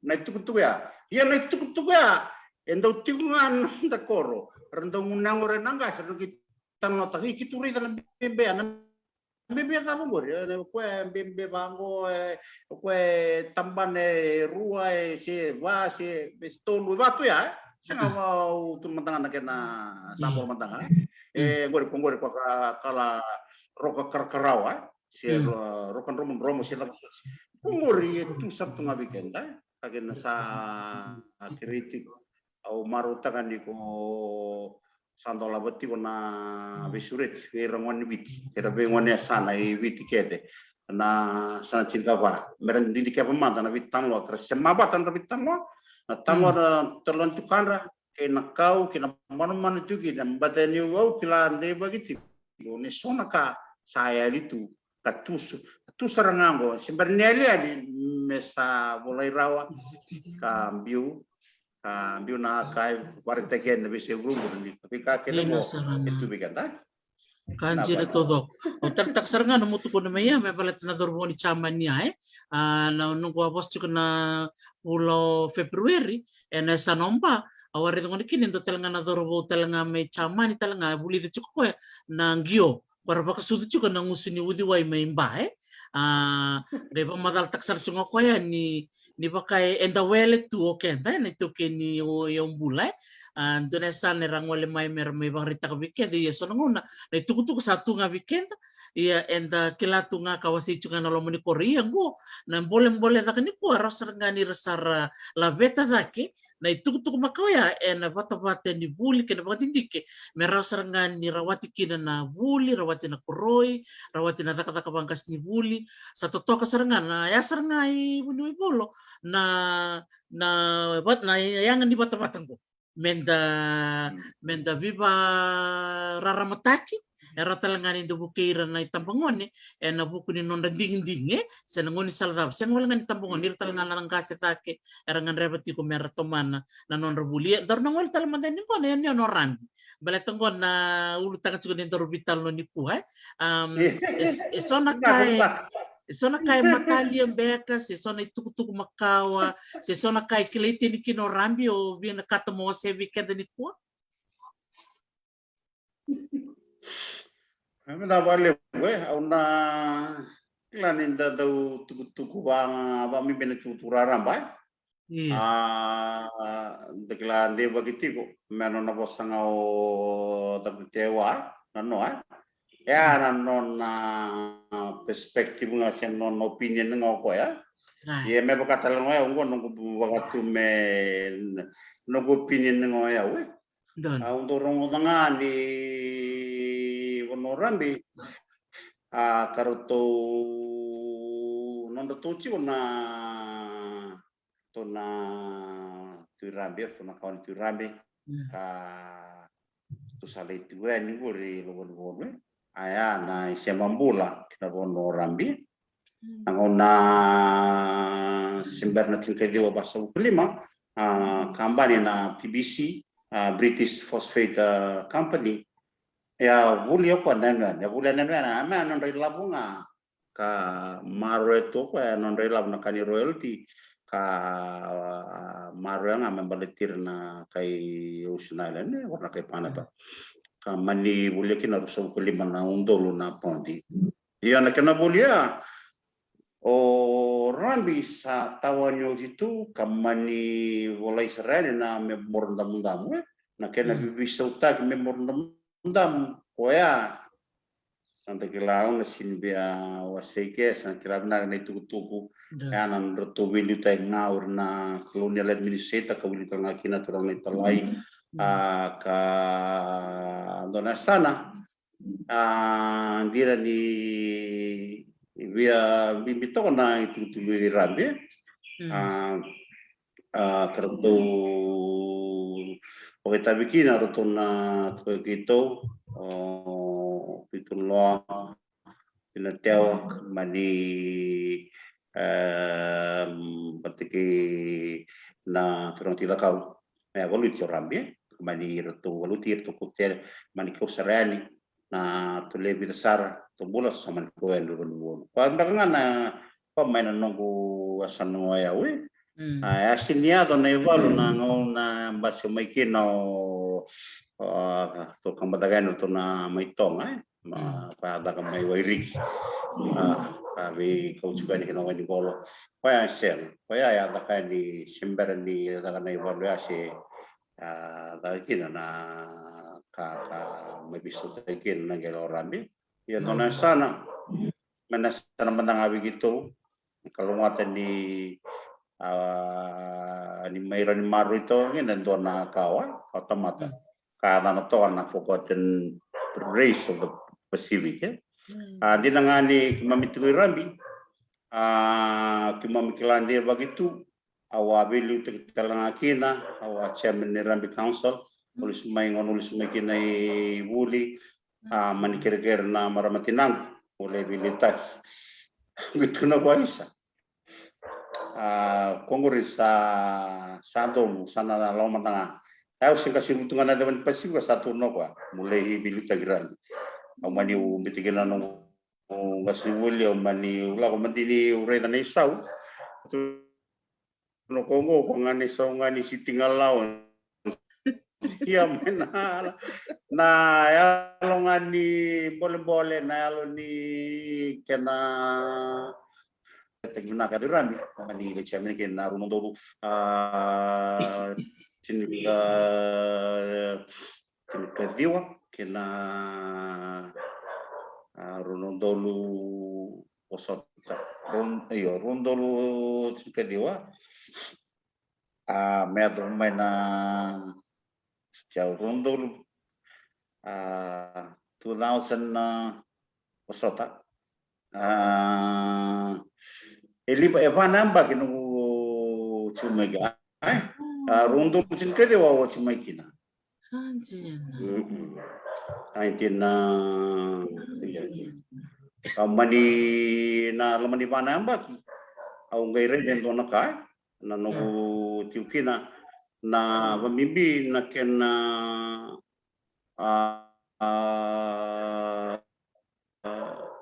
Na itukutuku ya. Ia na itukutuku ya, e dau tiko ga na noda koro. Ra dau gunu yaqona na qase, ra dau ki talanoataka, i ki tu raica na bebe ya, na bebe ya cava qori, e, o koya e bebe vaqo, e, o koya e tabana e rua, e, se va, se, se tolu, e va tu ya, e? Sega, vau tu mada ga na kena saboro mada ga, e? E, qori, ko qori ko ka, kala roka karakarawa, e? Se ro-, roka dromodromo, se cava soti. Ko qori e tu sara tu ga vei keda, e? Ka kena sa kerei tiko. Au marautaka ni ko sa dolava tiko na veisureti vei ira gone ni Viti, era veigoneyasana e Viti kece. Na yasana tinikava, mera didikeva mada na veitalanoa, ka ra sema vata na veitalanoa, na talanoa na talanoa ni tukadra kei na kau, kei na manumanu tu kina, baleta niu, au kila deivaki tiko ni so na ka sa yali tu, ka tu s-, ka tu sara ga qo, se bera ni yali, yali me sa volai rawa, ka biu, ka biu na ka e vakaraitaki yani na veiyasai vuravura ni veika kece qo e tu vei keda. Ka dina taucoko. Au talatala sara ga na nomu tukuna mai ya me baleta na cauravou ni Jamani ya, e? A, na noqu a vosa tiko na vula o February, ena yasana o Ba, au a raica gona kina e dua tale ga na cauravou tale ga mai Jamani tale ga, e vulica tiko koya na qio, ko ra vakasucu tiko na gusu ni uciwai mai Ba, e? A, qai vakamacalataka sara tiko ga o koya ni, ni vaka e, eda wele tu o keda, e, na itaukei ni o, e o bula, e? A, dua na yasana era gole mai mera mai vakaraitaka vei keda, ia so na gauna na itukutuku sa tu ga vei keda, ia eda kila tu ga ka wasei tu ga na loma ni koro. Ia qo na bolebole caka nikua, rawa sara ga ni ra sa ra laveta cake na itukutuku makawa ya ena vatavata ni vuli kei na vakadidike, me rawa sara ga ni rawati kina na vuli, rawati na koroi, rawati na cakacaka vaqasenivuli. Sa totoka sara ga na, ya sara ga i Vuniwaivolo na, na va-, na yaga ni vatavata qo. Meda, meda vivararamataki, e rawa tale ga ni da vukei ira na itabagone ena vuku ni nodra digidigi, e? Se na gaunisala cava, sega wale ga ni tabagone, ira tale ga na qase cake era gadreva tiko mera tomana na nodra vuli. Ia daru na gole tale mada yani qo na yanuyanu o Rabi, baleta qo na ulutaga tiko ni daru veitalanoa nikua, e? Am, e, e so na ka e, e so na ka e matalia beka, se so na itukutuku makawa, se so na ka e kilai tani kina o Rabi, o vinakata mo wasea vei keda nikua? E vinaka vakalevu, e, au na kila ni da dau tukutuku va, vakabibi na tukutuku raraba, e? Io. A, da kila deivaki tiko me nona vosa ga o Dakutewa, na noa, e? E a na nona perspective ga se nona opinion ga o koya. Right. Ia me vaka tale ga o yau qo noqu vakatu me noqu opinion ga o yau, e? Donu. Au dau rogoca ga ni Vanua o Rabi, a, ka ratou, nodratou tiko na, ratou na Tui Rabi, ratou na kawa ni Tui Rabi. Mm. Ka ratou sa lai tiko yani qori i Lovonivonu, e? A ya na isema bula ki na Vanua o Rabi. Na gauna se bera na tinikaciwa vasagavulu ka lima, a, kabani na P B C, a, British Phosphate, a, Company. E a vuli o koya na yanuyanu, e a vuli na yanuyanu, a, me a nodra ilavo ga ka maroroya tu o koya, e a nodra ilavo na ka ni royalty, ka, a, maroroya ga me baleti ira na kai Ocean Island, e, o ira na kai Panapa. Ka mani volia kina ruasagavulu ka lima na udolu na paudi. Ia na kena voli ya, o Rabi sa tawa ni oti tu, ka mani volai sara yani na memorandamudamu, e? Na kena, mm, veisautaki memorandamudamu, koya. Sa da kila au na sini via wasei ke, sa kila vinaka na itukutuku. Da. Ya na nodratou veiliutaki ga o ira na colonial administrator, ka wili tale ga kina turaga na italai. Mm. A, ka dua na yasana. A, dina ni via bibi toka na itukutuku i Rabi. A, a, ka ratou vakaitavi kina ratou na tiko keitou, o Pitu Loa, Pina Tewa, mani, e, vata kei na turaga Tui Cakau. E, valuti o Rabi, e. Mani ratou valuti, ratou kau tele, mani kau sara yani, na ratou lewe vica sara, ratou bula, sa mani kau yani, ratou bula. Koya beka ga na, koya mai na noqu yasana o yau, e. A, e a sini yaco na ivalu na gauna basika mai kina o, o, ratou kaba caka yani ratou na mai Toga, e. Ma, koya a caka mai Wairiki. A, ka veikau tiko yani kina wai ni qolo. Koya e sega. Koya e a caka yani se bera ni caka na ivalu ya se, a, caka kina na ka, ka mai veisautaki kina na qele o Rabi. Ia dua na yasana, mai na yasana mada ga vei keitou, na kalougata ni, a, ni mai rawa ni maroroi toka kina e dua na kawa, kawa tamata. Ka yacana toka na Forgotten Race of the Pacific, e. A, dina ga ni keimami tiko i Rabi, a, keimami kila de vaki tu, au a veiliutaki tale ga kina, au a chairman ni Rabi Council, au lesu mai, gauna au lesu mai kina i vuli, a, mani kerekere na marama tinaqu, au lai veiliutaki. Qai tukuna vua, isa, a, ko qori sa, sa donu, sa na lako mada ga. Au se qasi vutu ga na ceva ni Pasifika, sa tukuna o koya, mo lai veiliutaki Rabi. Au mani biuta kina na noqu qasenivuli, au mani lako mada ni au raica na isau. Tukuna o koya, qo, qo ga na isau ga ni sitting allowance. Ia mai na, na yalo ga ni bolebole, na yalo ni kena, taki vinaka tu Rabi, mani lai chairman kina na rua na udolu, a, tini, a, tinikaciwa kei na, a, rua na udolu, vosota. Rua, io, rua na udolu tinikaciwa. A, me yaco mai na, rua na udolu, a, two thousand, a, vosota. A, e lima, e va na yabaki noqu tiko mai kina. Ai? A, rua na udolu tinikaciwa au tiko mai kina. Sa dina. Mm-mm. Ai, dina. Ia, ia. Au mani, na loma ni va na yabaki, au qai raica e dua na ka, e, na noqu tiko kina, na vabibi na kena, a, a, a,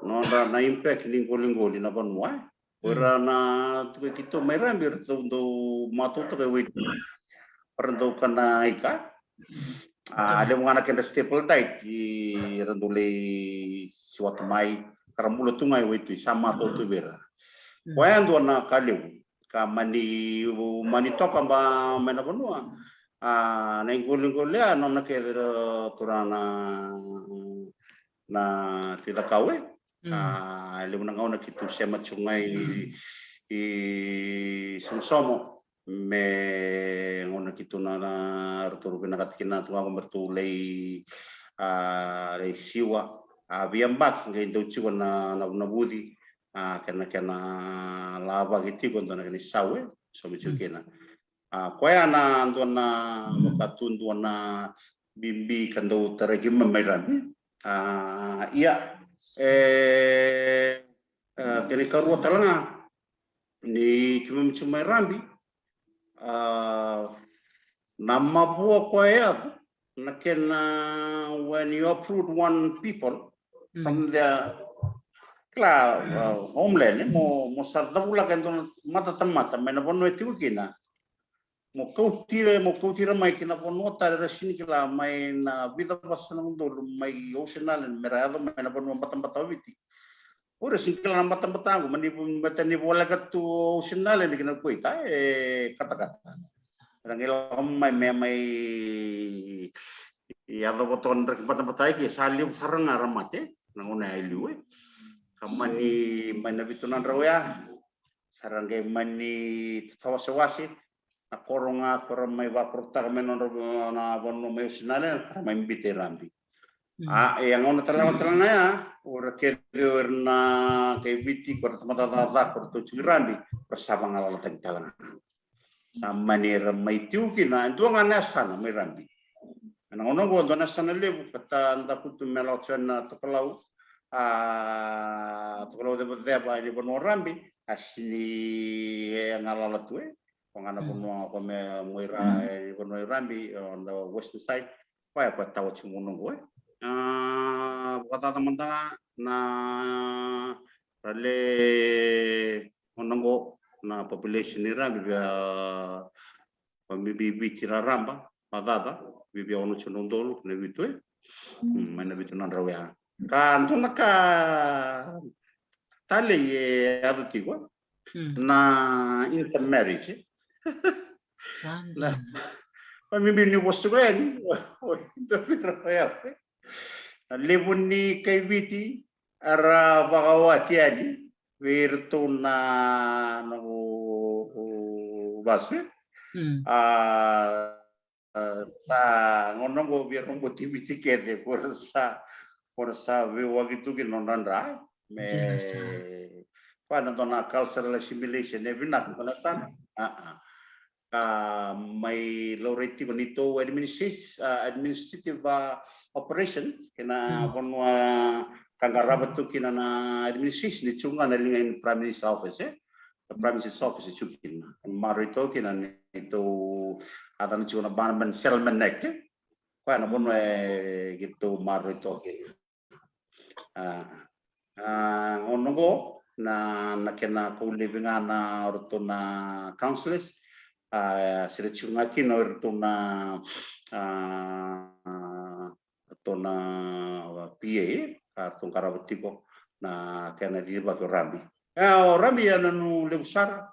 nodra na impact ni qoliqoli na vanua, e. O ira na tiko keitou mai Rabi, ratou dau matautaka e waitui. Ra dau kana ika. A, levu ga na kedra staple diet, i ra dau lai siwata mai, ka ra bula tu ga e waitui, sa matautaki vei ira. Koya e dua na ka levu ka mani, mani toka ba mai na vanua. A, na iqoliqoli ya, nona kece, turaga na, na Tui Cakau, e. A, levu na gauna keitou sema tiko ga i, i Somosomo, me gauna keitou na, na ratou vinakata kina tu ga me ratou lai, a, lai siwa. A, veiyabaki qai dau tiko na, na, na vuci, a, kena, kena lavaki tiko dua na kena isau, e, saumi tiko kina. A, koya na dua na vakatutu, dua na bibi ka dau tarai keimami mai Rabi. A, ia, e, e, kena ikarua tale ga ni keimami tiko mai Rabi, a, na mavoa koya e yaco, na kena, when you uproot one people from their, kila, a, homeland, e, mo, mo sa cavulaka e dua na matatamata mai na vanua e tiko kina. Mo kauti ira, mo kauti ira mai ki na vanua tale era sini kila, mai na vica vasagavulu na udolu mai Ocean Island, me ra yaco mai na vanua batabata o Viti. O ira sini kila na batabata qo, mani, baleta ni voleka tu Ocean Island ki na Kuwaiti, e katakata. Era qai lako mai me mai yacova toka na draki batabata, e ke sa levu sara ga era mate na gauna ya e liu, e. Ka mani, mai na vitu na drau ya, sa ra qai mani tatawasewase na koro ga ko ra mai vakorotaka mai nodra na vanua mai Ocean Island, ka ra mai biuta i Rabi. A, e a gauna tale ga, tale ga ya, o ira kece o ira na kai Viti, ko ira tamata caca, ko ira tiko i Rabi, ko ira sa vagalalataki tale ga. Sa mani ra mai tiko kina e dua ga na yasana mai Rabi. Ena gauna oqo dua na yasana levu ka ta dakutu me lako tiko na tokalau, a, tokalau cevaceva ni vanua o Rabi, a sini e galala tu e. Ko ga na vanua ko me mo ira e vanua i Rabi, on the western side. Koya ko tawa tiko gauna oqo e. A, vakacaca mada ga na ra le gauna oqo na population i Rabi via vamibi Viti raraba, vakacaca, via ono tiko na udolu, na vitu e. Mm, mai na vitu na drau ya. Ka dua na ka talei e yaco tiko e. Na intermarriage e. Na, vamibi ni vosa tiko yani. Na levu ni kai Viti era vakawati yani vei iratou na, na o, o vasu e. A, a, sa gauna oqo via roboti Viti kece, ko ra sa, ko ra sa veiwaki tu kina nodra dra. Me, koya na dua na cultural assimilation e vinaka, dua na yasana. A, a. Ka mai laurai tiko neitou administrative, a, administrative, a, operation kei na vanua ka qarava tu kina na administration, e tiko ga na liga ni Prime Minister's office e. The Prime Minister's office e tiko kina. Maroroi toka kina neitou, a, cava na tiko na Bannerman Settlement Act e. Koya na vanua e keitou maroroi toka kina. A, a, gauna oqo na, na kena kau laivi ga na o ratou na councillors, a, se ra tiko ga kina o iratou na, a, ratou na P A, ka ratou qarava tiko na kena cicivaki o Rabi. E, o Rabi e nanuma levu sara,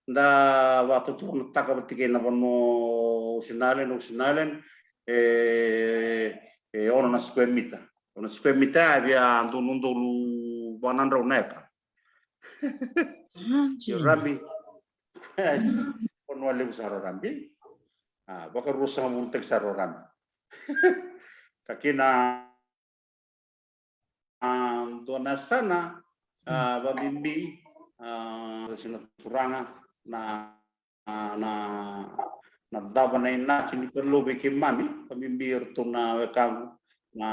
da vakatauturanataka vata kei na vanua o Ocean Island, Ocean Island, e, e ono na square meter. Ono na square meter ya via dua na udolu va na drau na eka. Io, Rabi. Vanua levu sara o Rabi. A, vakaruasagavulutaki sara o Rabi. Ka kina a, dua na yasana, a, vabibi, a, sa na turaga, na, na, na cava na inaki ni Kalou vei keimami, vabibi iratou na wekaqu, na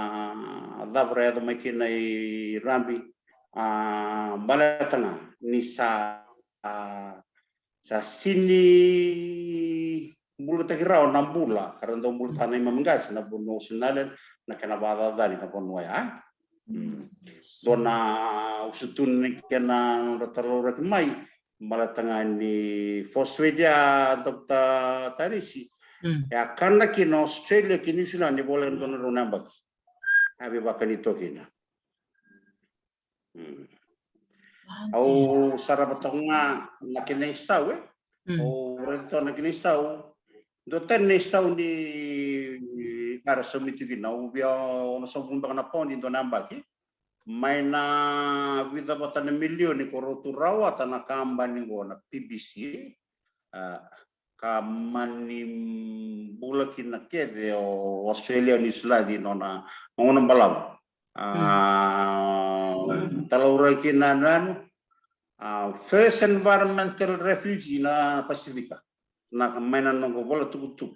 cava ra yaco mai kina i Rabi, a, baleta ga ni sa, a, sa sini bulataki rawa na bula ka ra dau bulataka na neimami qase na vanua o Ocean Island, na kena vakacacani na vanua ya. Dua na usutu ni kena nodra talauraki mai, baleta ga ni force feed ya, Doctor Tarisi, e a kana kina Australia kei New Zealand ni voleka ni dua na drau na yabaki. A veivakani toka kina. Au sarava toka ga na kena isau e. Au raica toka na kena isau. Dua tani na isau ni ka ra saumi tu kina, au via onosagavulu beka na pauni dua na yabaki. Mai na vica vata na milioni ko rau tu rawata na kabani qo na P B C. A, ka mani bula kina kece o Australia, New Zealand, nona gauna balavu. A, talauraki na nanu, a, first environmental refugee na Pasifika. Na mai na noqu vola tukutuku.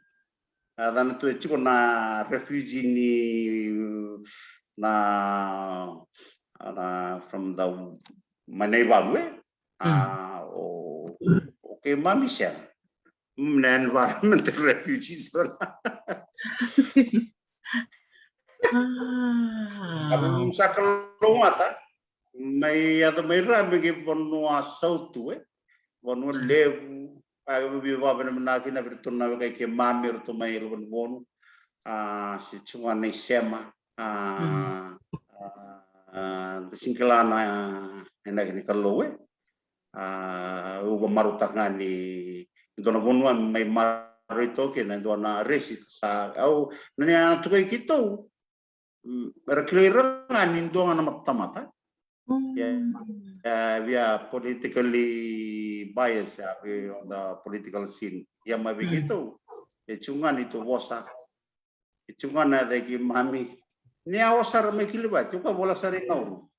A, cana tu e tiko na refugee ni na, na from the mai na ivalu e. A, o, o keimami sega. Na environmental refugees. Au sa kalougata mai yaco mai Rabi ki vanua sautu e, vanua levu. A, via vakavinavinaka kina vei iratou na wekai keimami, iratou mai Lovanivonu. A, se tiko ga na isema. A, a, da sini kila na inaki ni Kalou e. A, au vakamarautaka ga ni dua na vanua mai maroroi toka kina e dua na resi sa au na ni a tukai keitou. Era kilai ira ga ni dua ga na matamata. Ia, ia, via politically biased, ia, via on the political scene. Ia mai vei keitou e tiko ga neitou vosa. E tiko ga na yaca i keimami. Ni a osa sara mai Kilivati, o koya vola sara i Nauru.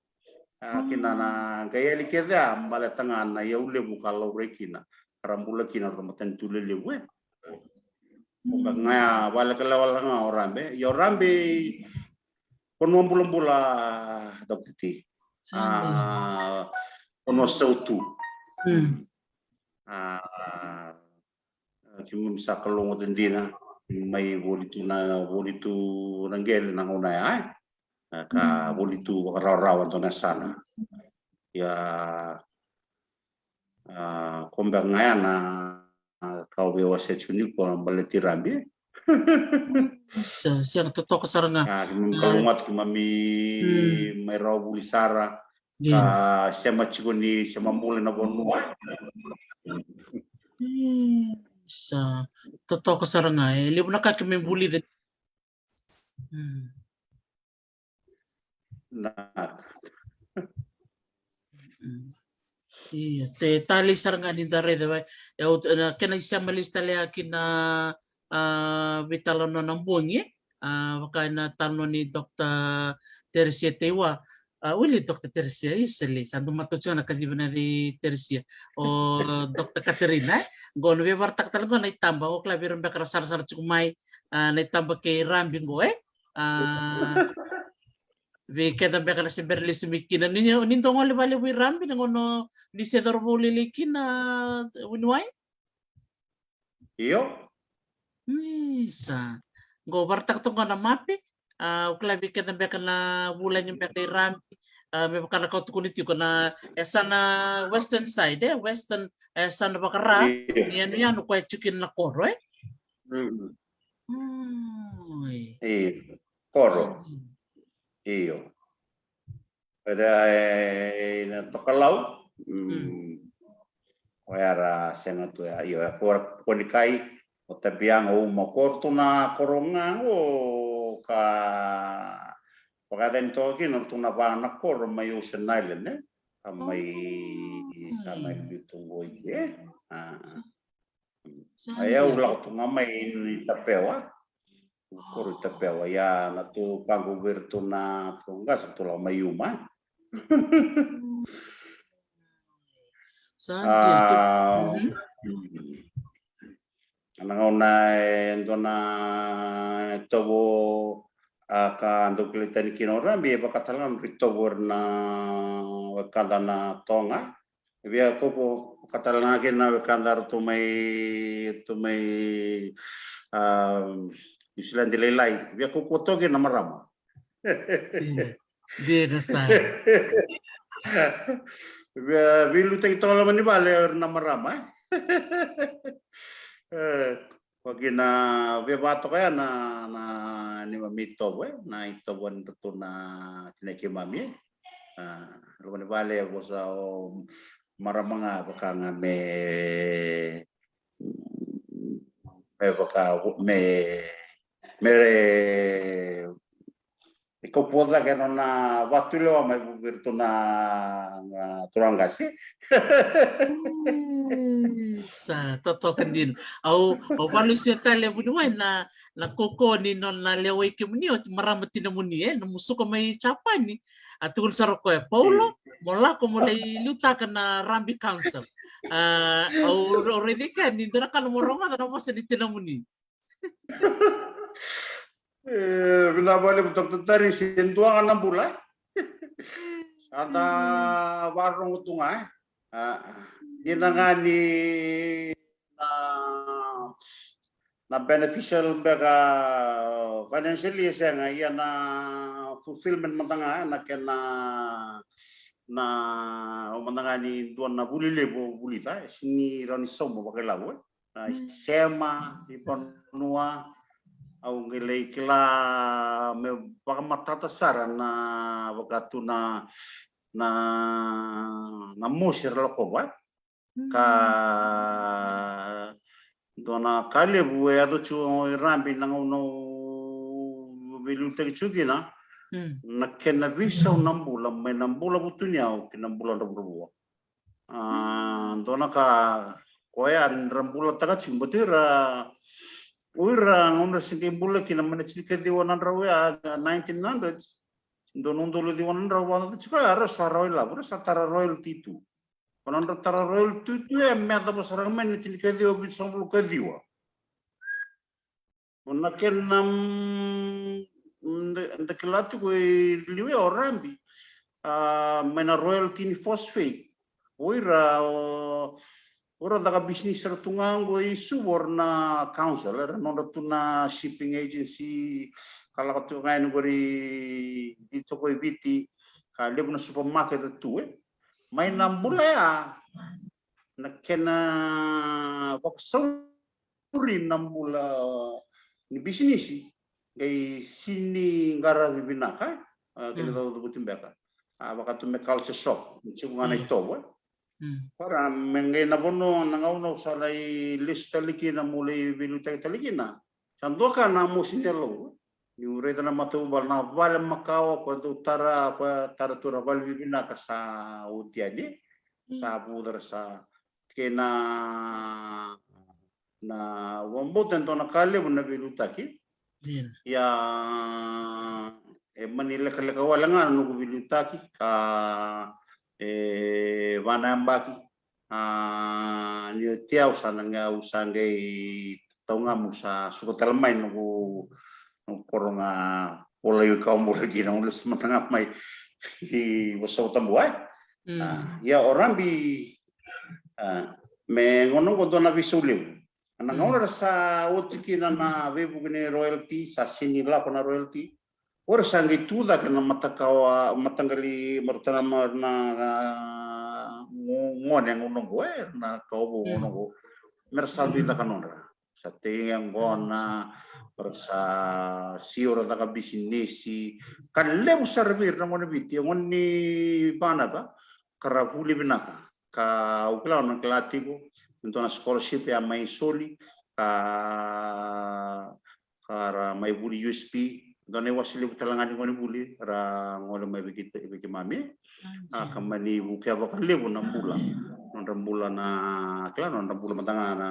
A, kina na qai yali kece a baleta ga na iyau levu ka laurai kina, ka ra bula kina na matanitu lelevu, e. O beka ga ya, vale ka lewa ga o Rabe. Ia o Rabe, vanua bulabula, Doctor T. A, vanua sautu. A, keimami sa kalougata dina, mai voli tu na, voli tu na qele na gauna ya, e. A, ka voli tu vakarawarawa dua na yasana. Ia, a, ko beka ga ya na, a, ka au via wasea tiko nikua baleti Rabe. Sa, sega, totoka sara ga. A, keimami kalougata, keimami mai rawa vuli sara. Ka sema tiko ni sema bula na vanua. Sa, totoka sara ga. E levu na ka keimami vulica. Na. Ia, e talei sara ga ni da raica, e, na kena isema lesu tale ya ki na, a, veitalanoa na bogi, e. A, vaka na talanoa ni Doctor Teresia Teiwa. A, wili Doctor Teresia, isa li, sa dau matau tiko na kaciva na Teresia. O Doctor Katerina, e. Qo na via vakaraitaka tale qo na itaba, o kila vei ira beka ra sarasara tiko mai, a, na itaba kei Rabe qo, e. A, vei keda beka na se bera lesu mai kina. Ni, ni dau gole vakalevu i Rabe na gauna ni se cauravou lailai kina, vuniwai? Io. Isa. Qo vakaraitaka toka na mape. A, au kila vei keda beka na vulagi beka i Rabe. A, me vaka na ka au tukuna tiko na, e sa na western side, e, western, e sa na vakara. Io. Ni yanuyanu koya e tiko kina na koro, e? Mm. Oi. Io. Koro. Io. Eda, e, na tokalau. Mm. Koya ra sega tu ya, io, e koro, koni kai, o Tabiaga, Uma, koro tu na koro ga qo ka vakayacani toka kina tu na va na koro mai Ocean Island, e? Ka mai sa mai biu tu qo i ke, e? A. Sa ia au lako tu ga mai i Tapewa. Koro i Tapewa, ia na tu ka qo vei iratou na tu qase tu lako mai Uma. Sa dina. Na gauna e dua na itovo, a, ka dau kilai tani kina o Rabe, e vaka tale ga na itovo era na wekada na Toga. E via kaukaua, vaka tale ga kina na wekada ratou mai, ratou mai, a, Niusiladi lailai. E via kaukaua toka kina na marama. Dina, dina sara. Via veiliutaki toka loma ni vale o ira na marama, e? E, Koya kina veva toka ya na, na neimami itovo, e, na itovo ni ratou na tinai keimami, e. A, loma ni vale, vosa o marama ga vaka ga me, me vaka, me, me e kaukaua cake na nona vatulewa mai vei iratou na, na turaga qase. Mm, sa totoka dina. Au, au valusia tale vuniwai na, na kaukaua ni nona lewai kemuni oti marama tinamuni, e, na musuka mai Japani. A tukuna sara o koya, Paulo, mo lako mo lai liutaka na Rugby Council. A, au, au raica kea ni dua na ka na mo rogoca na vosa ni tinamuni. E, vinaka vakalevu Doctor Tarisi, e dua ga na bula. Sa da vakarorogo tu ga, e. A, dina ga ni na, na beneficial beka financially e sega, ia na fulfillment mada ga, e, na kena, na, au mada ga ni dua na vuli levu au vulica, e sega ni rawa ni sauma vakailavo, e. Na isema, ivanua, au qai lai kila me vakamatata sara na vaka tu na, na, na mosi era lakova, e. Ka dua na ka levu e yaco tiko i Rabi na gauna au veiliutaki tiko kina, na kena veisau na bula, mai na bula vutuniyau ki na bula dravudravua. A, dua na ka koya ni ra bulataka tiko, baleta ira, O ira gauna se qai bula kina mai na tinikaciwa na drau ya, nineteen hundreds, dua na udolu ciwa na drau vakacaca tiko ya, era sa rawa ilavo, era sa tara royalty tu. Ko na dra tara royalty tu ya me yacova sara ga mai na tinikaciwa vitusagavulu kaciwa. O na kena, mm, da, da kila tiko e liu ya o Rabi, a, mai na royalty ni phosphate. O ira, o, o ira caka bisinisi era tu ga qo i Suva, o ira na council, era nodra tu na shipping agency, ka lako tiko ga yani qori i toko i Viti, ka levu na supermarket tu, e. Mai na bula ya, na kena vakasauri na bula ni bisinisi, qai sini qaravi vinaka, a, kena caucavuti beka. A, vaka tu me culture shock, ni tiko ga na itovo, e. Ora me qai na vanua, na gauna au sa lai lesu tale kina, meu lai veiliutaki tale kina. Sa dua ka na mosi ni yaloqu. Niu raica na matavuvale, na vale makawa ko dau tara, ko tara tu na vale vivinaka sa oti yani. Sa vucera sa kei na, na vakabauta e dua na ka levu na veiliutaki. Ia, e mani lekaleka wale ga na noqu veiliutaki ka e va na yabaki. A, ni oti au sa na qai, au sa qai tau ga meu sa suka tale mai noqu, noqu koro ga volai au ka bula kina, au lesu mada ga mai i Vasau Tabu, e. A, ia o Rabi, a, me gauna qo dua na veisau levu. Na gauna era sa oti kina na veivuke ni royalty, sa sini lako na royalty. Ora sa qai tu cake na matakawa, mataqali, marutana ma, na, a, go-, gone gauna qo, e, na kawa vou gauna qo. Mera sa dui caka nodra. Sa tei yaqona, ora sa si ora caka bisinisi. Ka levu sara vei ira na gone Viti, e gone ni vanua, ka ra vuli vinaka. Ka au kila, au na kila tiko, e dua na scholarship ya mai soli, ka, ka ra mai vuli U S P, dua na iwase levu tale ga ni gone vuli, ra gole mai vei kei, vei keimami. A, ka mani vukea vakalevu na bula. Nodra bula na, kila, nodra bula mada ga na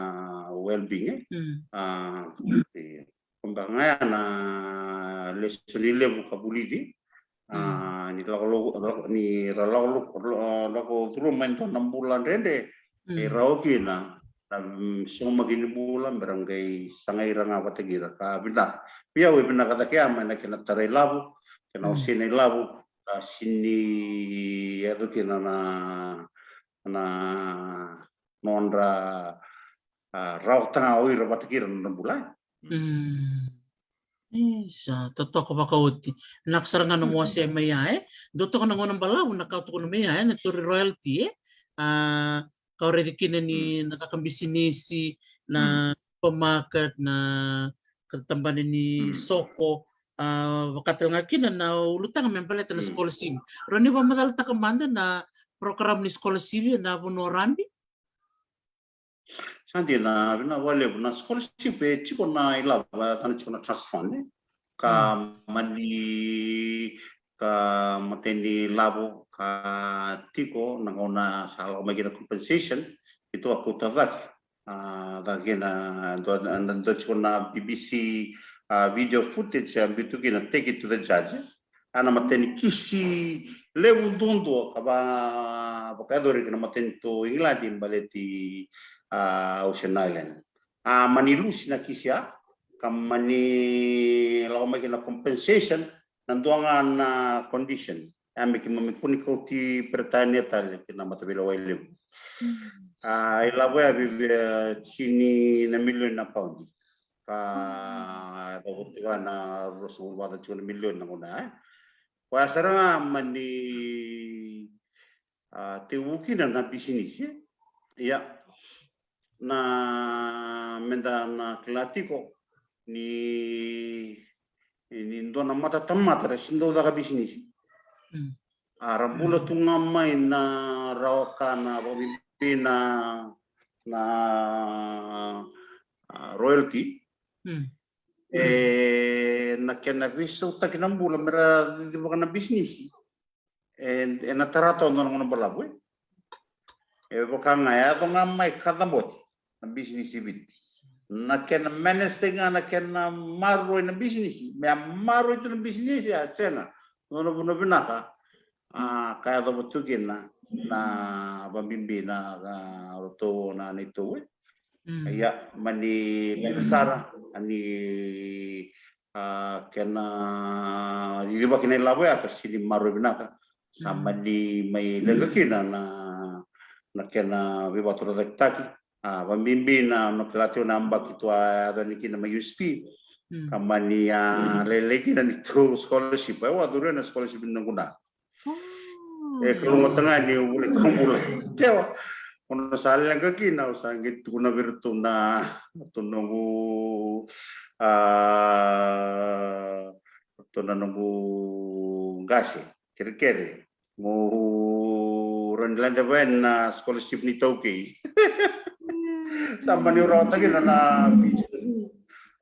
well-being, e. A, e. Ko beka ga ya na lesoni levu ka vulici. A, ni lako lo-, lako, ni ra lako lo-, lo-, lako curuma e dua na bula dredre. E rawa kina na, mm, saumaki ni bula, me ra qai sagai ira ga vata kei ira ka vinaka. Vei au e vinaka cake ya mai na kena tara ilavo, kena wasei na ilavo, ka sini yaco kina na, na nodra, a, rawata ga o ira vata kei ira na nodra bula, e. Mm. Isa, totoka vakaoti. Vinaka sara ga nomu wasea mai ya, e. Dua toka na gauna balavu na ka o tukuna mai ya, e, na tori royalty, e. A, ka o raici kina ni na caka bisinisi, na supermarket, na ka tabana ni soko, a, vaka tale ga kina na ulutaga me baleta na scholarship. Rawa ni vakamacalataka mada na program ni scholarship ena vanua o Rabi? Sa dina, vinaka vakalevu. Na scholarship e tiko na ilavo, e, ka na tiko na trust fund, e. Ka mani, ka matai ni lavo ka tiko na gauna sa lako mai kina compensation, e tu a kauta cake. A, cake kina, dua, dua tiko na B B C, a, video footage, a, biu tu kina Take It to the Judge. A, na matai ni kisi levu duadua ka va, vakayacori kina matai ni tu Igiladi baleti, a, Ocean Island. A, mani lusi na kisi ya, ka mani lako mai kina compensation, na dua ga na condition. Ya me keimami kua ni kauti Peritania tale kina mataveilewai levu. A, ilavo ya vivi, e, tini na milioni na paundi. Ka, ka vuti ga na ruasagavulu vakacaca tiko na milioni na gauna, e. Koya sara ga mani, a, tekivu kina na bisinisi, e. Ia, na meda na kila tiko ni, ni dua na matatamata ra sini dau caka bisinisi. A, ra bula tu ga mai na rawa ka na vakabibi na, na, a, royalty. E, na kena veisautaki na bula me ra cicivaka na bisinisi. E, ena tara toka dua na gauna balavu, e. E vaka ga, e yaco ga mai ka cabote na bisinisi i Viti. na kena manage ga na kena maroroi na bisinisi, me a maroroi tu na bisinisi, a sega. Nona vuna vinaka, a, ka yacova tu kina na vabibi na, a, ratou na neitou e. Ia, mani, mani sara, ani, a, kena, lilivaki na ilavo ya, ka sini maroroi vinaka. Sa mani, mai leqa kina na, na kena veivakatorocaketaki. A, vabibi na, na kila tiko na yabaki tu a, yaco yani kina mai U S P. Ka mani, a, lailai kina ni tu scholarship. E, au a curu na scholarship ni noqu na. E, kalougata ga ni vuli ka bula. Tewa. Au na sa leqa kina, au sa qai tukuna vei iratou na, ratou noqu, a, ratou na noqu qase. Kerekere. Mo rau ni lade vaya na scholarship ni taukei. Sa mani rawata kina na,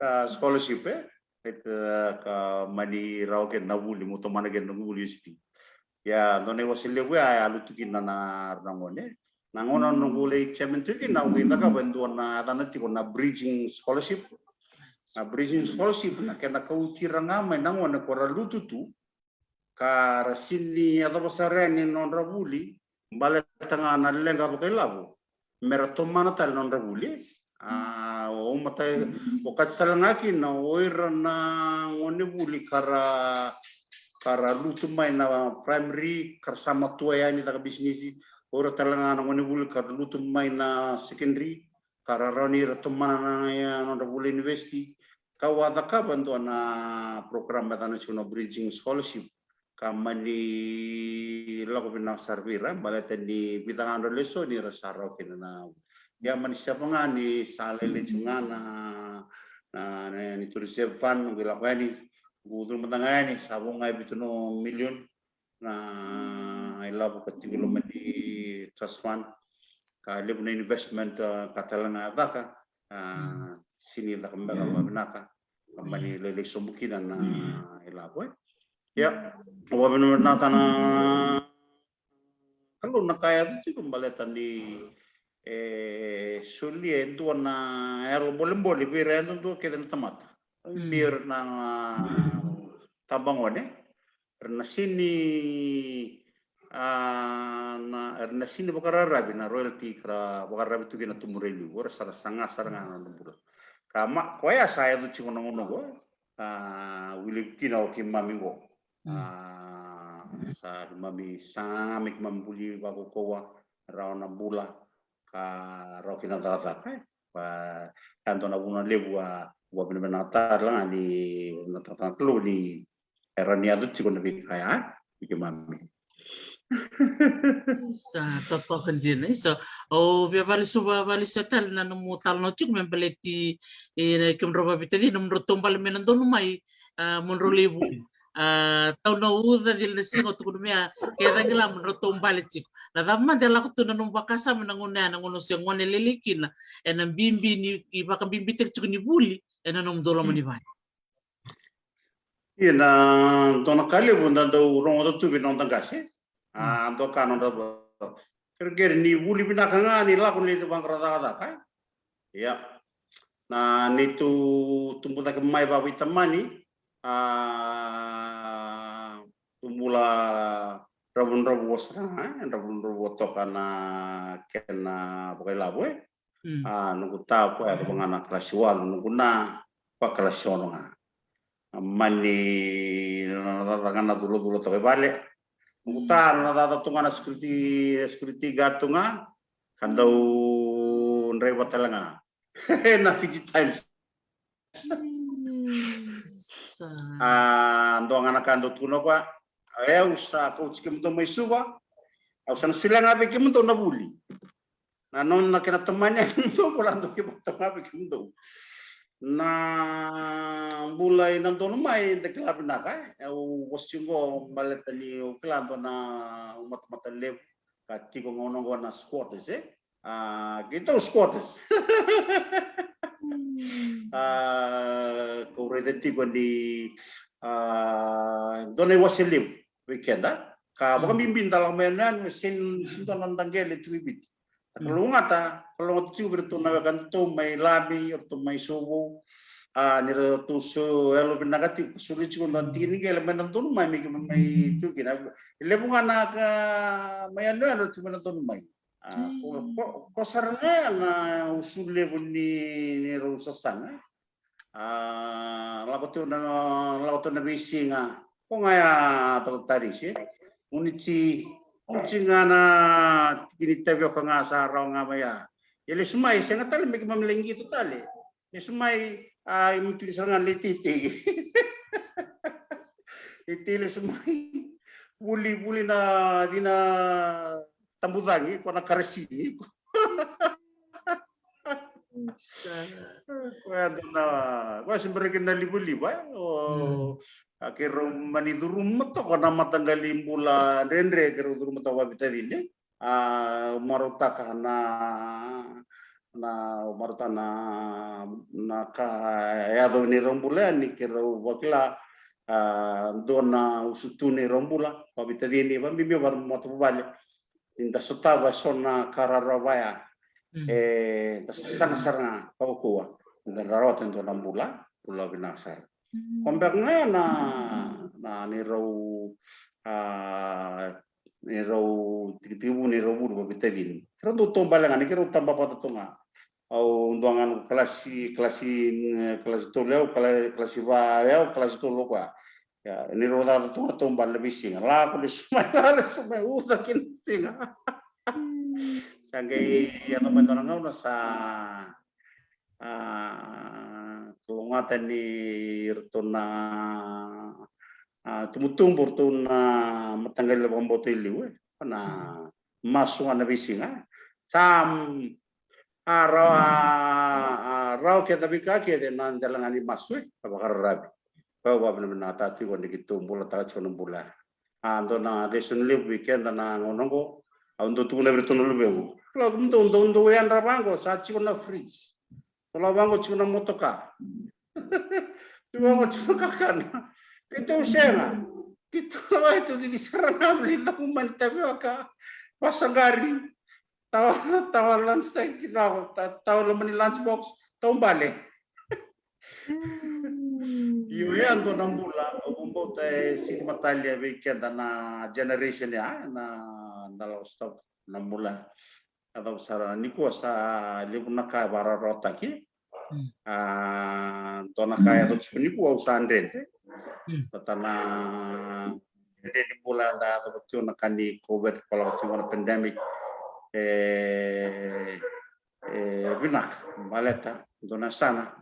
a, scholarship, e. Ka mani rawa kina na vuli, mo tomana kina na vuli U S P. Ia, dua na iwase levu ya, a lutu kina na, na gone. Na gauna noqu lai chairman tu kina, au qai cakava e dua na yacana tiko na bridging scholarship. Na bridging scholarship, na kena kauti ira ga mai na gone ko ra lutu tu, ka ra sini yacova sara yani nodra vuli, baleta ga na leqa vakailavo. Me ra tomana tale nodra vuli. A, o mata, o kati tale ga kina, o ira na gone vuli ka ra, ka ra lutu mai na primary, ka ra sa matua yani caka bisinisi, o ira tale ga na gone vuli ka ra lutu mai na secondary, ka ra rawa ni ra tomana na, ia, nodra vuli university. Ka au a cakava dua na program e yacana tiko na bridging scholarship. Ka mani lako vinaka sara vei ira, baleta ni vica ga na lesoni era sa rawa kina na. Ia mani sega ga ni sa lailai tu ga na, na, na, ni tu reserve fund, qai lako yani, qai curu mada ga yani, sa vo ga e vitu na milioni na ilavo ka tiko loma ni trust fund, ka levu na investment, a, ka tale ga caka, a, sini caka beka vakavinaka, ka mani lailai sobu kina na ilavo, e. Ia, au vakavinavinakataka na Kalou na ka e yaco tiko baleta ni, e, solia e dua na yalo bolebole vei ira yadudua kece na tamata. Vei ira na tabagone, era na sini, a, na, era na sini vakararavi na royalty ka ra vakararavi tu kina na tubu rai liu, era sa ra saga sara ga na nodra bula. Ka ma, koya sa yaco tiko na gauna oqo, a, wili kina o keimami oqo. A, sa keimami saga me keimami vuli vakaukauwa, rawa na bula, ka rawa kina cakacaka, e. Ka yadua na vuna levu, a, vakavinavinakataka tale ga ni na takataka na Kalou ni e rawa ni yaco tiko na veika ya, e, vei keimami. Isa, totoka dina. Isa, au via valesuva, valesuva tale na nomu talanoa tiko me baleti, e, na kemudrau vavitacini, nomudrau taubale me na donu mai, a, mo drau levu. A, tau na uca, cila na siga, au tukuna me a, ke cagila mo drau taubale tiko. Na cava mada e lako tu na nomu vakasama na gauna ya, na gauna o se gone lailai kina, ena bibi ni, i vakabibitaki tiko ni vuli ena nomudou loma ni vale. Ia na dua na ka levu da dau rogoca tu vei na noda qase. A, dua ka nodra kerekere ni vuli vinaka ga ni lako ni vaqara cakacaka, e. Ia. Na neitou tubu cake mai vakaveitamani, a, tu bula dravudravua sara ga, e, dravudravua toka na kena vakailavo, e. A, noqu ta koya e yacova ga na kalasi walu, noqu na vaka kalasi ono ga. A, mani na caca ga na culacula toka i vale. Noqu ta na caca tu ga na security, security guard tu ga. Ka dau draiva tale ga na Fiji Times. A, dua ga na ka dau tukuna o koya, e, au sa kauti kemudou mai Suva, au sa na solia ga vei kemudou na vuli. Na nona kena tomani yani kemudou, bula dou kemudou ga vei kemudou. Na bula i na donu mai da kila vinaka, e. Au vosa tiko oqo baleta ni au kila dua na matamata levu ka tiko gauna oqo na squatters, e. A, keitou squatters. A, kau raica tiko ni, a, dua na iwase levu vei keda. Ka vakabibi da lako mai yanuyanu, e sega ni dua na noda qele tiko i Viti. Na kalougata, Kalougata tiko vei iratou na weka datou mai Lami, iratou mai Sauvou. A, ni ratou so yalo vinaka tiko, soli tiko na tiki ni qele mai na donu mai, me keimami mai tu kina. E levu ga na ka mai yanuyanu tiko mai na donu mai. A, ko, ko, ko sara ga ya na usu levu ni, ni rau sasaga. A, lako tu na, lako tu na veisiga. Ko ga ya, Tata Tarisi. Uniti, uniti ga na tiki ni tavioka ga sa rawa ga mai ya. E lesu mai, sega tale me keimami lai qito tale. Lesu mai, a, i mutu ni sara ga na lai teitei. Teitei lesu mai. Vuli, vuli na cina tabucagi, ko na karasini. Sa. Koya dua na, koya se bera kina na livaliva, e? O, a, keirau mani curuma toka na mataqali bula dredre, keirau curuma toka vavitacini. A, marautaka na, na, marautaka na, na ka yaco ni rau bula yani, keirau vakila, a, dua na usutu ni rau bula, vavitacini, vabibi vakamatavuvale. Ni da sotava eso na ka rarawa ya. Mm. E, da sasaga sara ga, vakaukauwa. Da rawata e dua na bula, bula vinaka sara. Mm. Ko beka ga na, na ni rau, a, ni rau tikitiki vu, ni rau vuli vavitacini. Keirau dau taubale ga, ni keirau taba vata tu ga. Au dua ga na kalasi, kalasi, e, kalasi tolu yau, kala-, kalasi va yau, kalasi tolu koya. Ia, ni rau caka tu ga taubale na veisiga. Lako lesu mai, lako lesu mai, uca kina siga. Sa qai yaco mai dua na gauna sa, a, kalougata ni iratou na, a, tubutubu, iratou na mataqali vakabauta e liu, e. Na masu ga na veisiga. Sa, a, rawa, a, a, rawa kece na veika kece na dela ga ni masu, e, ka vakararavi. Ka vakavinavinakataka tiko ni keitou bulataka tiko na bula. A, dua na lesoni levu vei keda na gauna oqo. Au dau tukuna vei iratou na luvequ. Lako dou, dou, dou yadra vaqo, sa tiko na fridge. Dou lako vaqo, tiko na motoka. Tiko vaqo, tiko na kakana. Keitou sega. Keitou lako, keitou cici sara ga voli, cau mai na tavioka. Vasaqari. Tawa, tawa lunch time ki lako, ta-, tawa loma ni lunch box, taubale. Mm. Io, ya dua na bula, au vakabauta e sega ni matalia vei keda na generation ya, na, na lako sotava na bula. Yacova sara nikua sa levu na ka e vakarawarawataki. Mm. A, dua na ka e yaco tiko nikua au sa dredre. Mm. Vata na dredre ni bula eda yacova tiko na ka ni COVID, ka lako tiko na pandemic. E, e vinaka, baleta dua na yasana,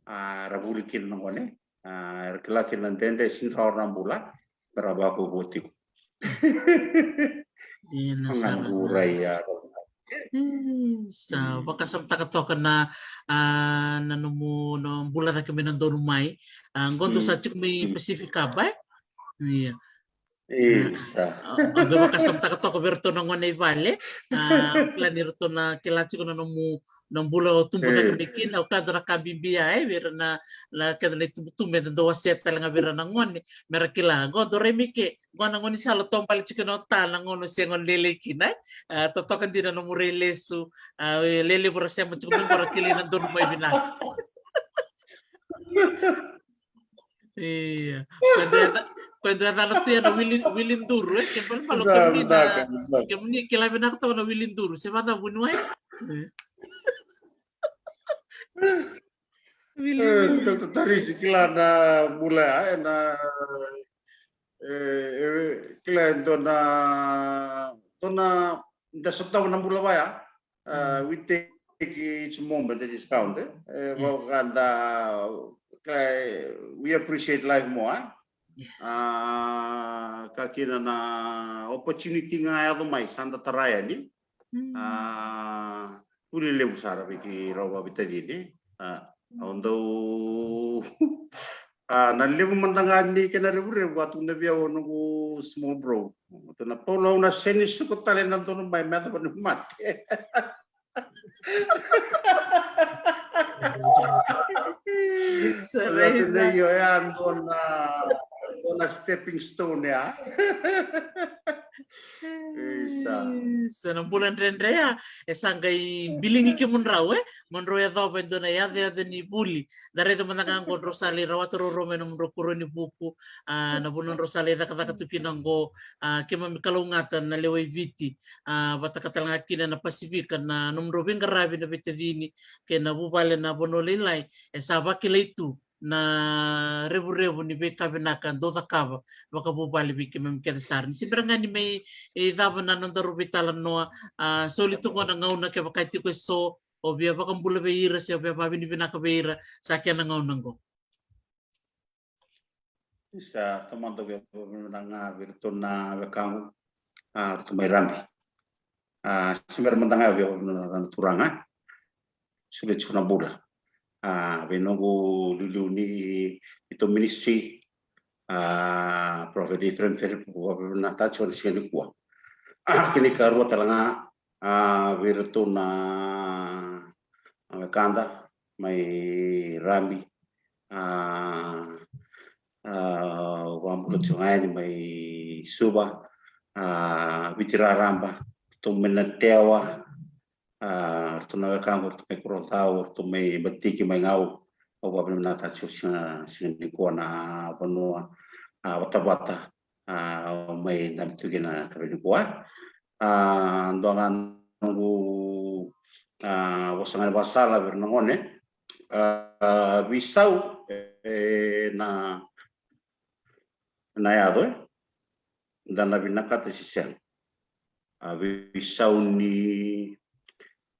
a, era vuli kina na gone. A, era kila kina na dredre, sega ni rawa na bula. Era vakaukauwa tiko. Dina sara. Sa vakasamataka toka na, a, na nomu, na bula cake mai na donu mai. A, qo dou sa tiko mai Pacific Harbour, e? Ia. Isa. A, qo vakasamataka toka vei iratou na gone i vale. A, kila ni ratou na kila tiko na nomu na bula o tubu cake mai kina, o ka dua na ka bibi ya, e, vei ira na, na keda na itubutubu, me da dau wasea tale ga vei ira na gone, me ra kila. Qo dou rai mai ke, qo na gaunisala o taubale tiko kina o ta na gauna o se gone lailai kina, e. A, totoka dina na nomu rai lesu, a, e, lelevu ra sema tiko mai qo ra kilai na donu mai vinaka. Ia. Ko e dua, ko e dua yacana tu ya na wili, wili duru, e? Ke balebale o kemuni na, kemuni kila vinaka toka na wili duru. Se vacava vuniwai? E. Wili, e, wili. Tata Tarisi kila na bula ya, e, na, e, e, kila e dua na, dua na, da sotava na bula vaya. Uh, we take each moment that is counted. E, vaka da, we appreciate life more, e? Yes. A, ka kina na opportunity ga yaco mai, sa da tara yani. Mm. A, vuli levu sara vei keirau vavitacini. A, au dau, a, na levu mada ga ni kena revurevu, a tukuna vei au o noqu small bro. Tukuna, Paula, au na sega ni suka tale na donu mai me yacova ni mate. Sa rai na. Io, ya dua na, dua na stepping stone ya. Isa. Sa na bula dredre ya, e sa qai biligi kemudrau, e? Mo drau yacova e dua na yacoyaco ni vuli. Da raica mada ga qo drau sa lai rawata ruarua mai na nomudrau koro ni vuku, a, na vanua drau sa lai cakacaka tu kina qo, a, keimami kalougata na lewe i Viti, a, vata ka tale ga kina na Pasifika, na nomudrau veiqaravi na veitacini kei na vuvale na vanua lailai, e sa vakilai tu na revurevu ni veika vinaka dou cakava vakavuvale vei keimami kece sara. Ni se bera ga ni mai, e, cava na nodaru veitalanoa, a, soli tu qo na gauna kevaka e tiko e so o via vakabula vei ira se o via vavinavinaka vei ira, sa kena gauna qo. Sa tomana dau via vakavinavinaka ga vei iratou na wekaqu, a, ratou mai Rabi. A, se bera mada ga via vakavinavinaka na Turaga. Solia tiko na bula. A, vei noqu liuliu ni, ni tou ministry, a, Prophet Ephraim Fere, vakavinavinaka tiko na siga nikua. A, kena ikarua tale ga, a, vei iratou na, na wekada mai Rabi, a, a, vakabula tiko ga yani mai Suva, a, Viti raraba, ratou mai Natewa, a, ratou na wekaqu, ratou mai Korocavu, ratou mai Batiki, mai Gau. Au vakavinavinaka tiko siga, siga nikua na vanua, a, vatavata, a, au mai dabe tu kina na yakavi nikua. A, dua ga noqu, a, vosa ga ni vakasala vei ira na gone, a, veisau, e, na, na yaco, e? Da na vinakata se sega. A, veisau ni,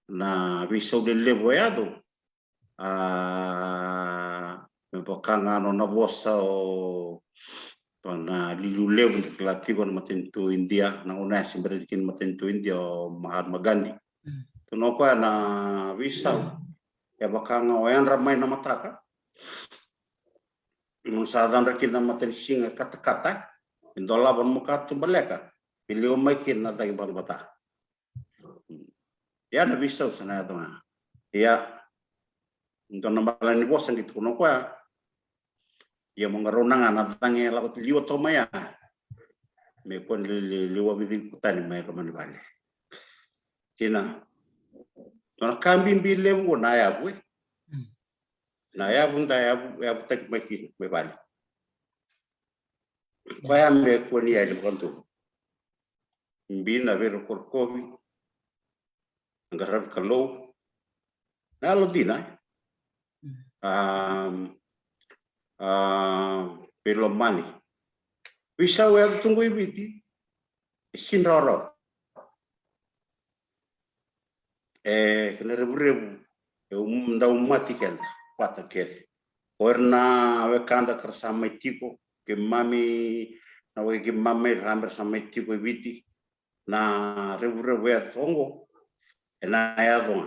na veisau lelevu e yaco. A, me vaka ga nona vosa o, o na liuliu levu da kila tiko na matanitu Idia, na gauna ya se bera tiko kina na matanitu Idia o Mahatma Gandhi. Mm. Tukuna o koya na veisau, e vaka ga o yadra mai na mataka, mo sa cadra kina na matanisiga katakata, e dolava na nomu katubaleka, e liwa mai kina na cagi batabata. Ia na veisau sa na yaco ga. Ia, dua na bala ni vosa qai tukuna o koya. Ia mo qarauna ga na cagi e lako liwa toka mai ya, me kua ni li-, li-, liwa vici kutani mai loma ni vale. Kina, dua na ka bibi levu qo na yavu, e? Mm. Na yavu da yavu, yavutaki mai kina, mai vale. Koya me kua ni yali vakadua. Bibi na veirokorokovi, na qaravi Kalou, na yalodina, a, a, veilomani. Veisau e yaco tu qo i Viti, e sega ni rawarawa. E, kena revurevu, e um-, dau mati keda vata kece. O ira na wekada ka ra sa mai tiko, keimami, na wai keimami, ra bera sa mai tiko e Viti, na revurevu e yaco qo, ena yaco ga.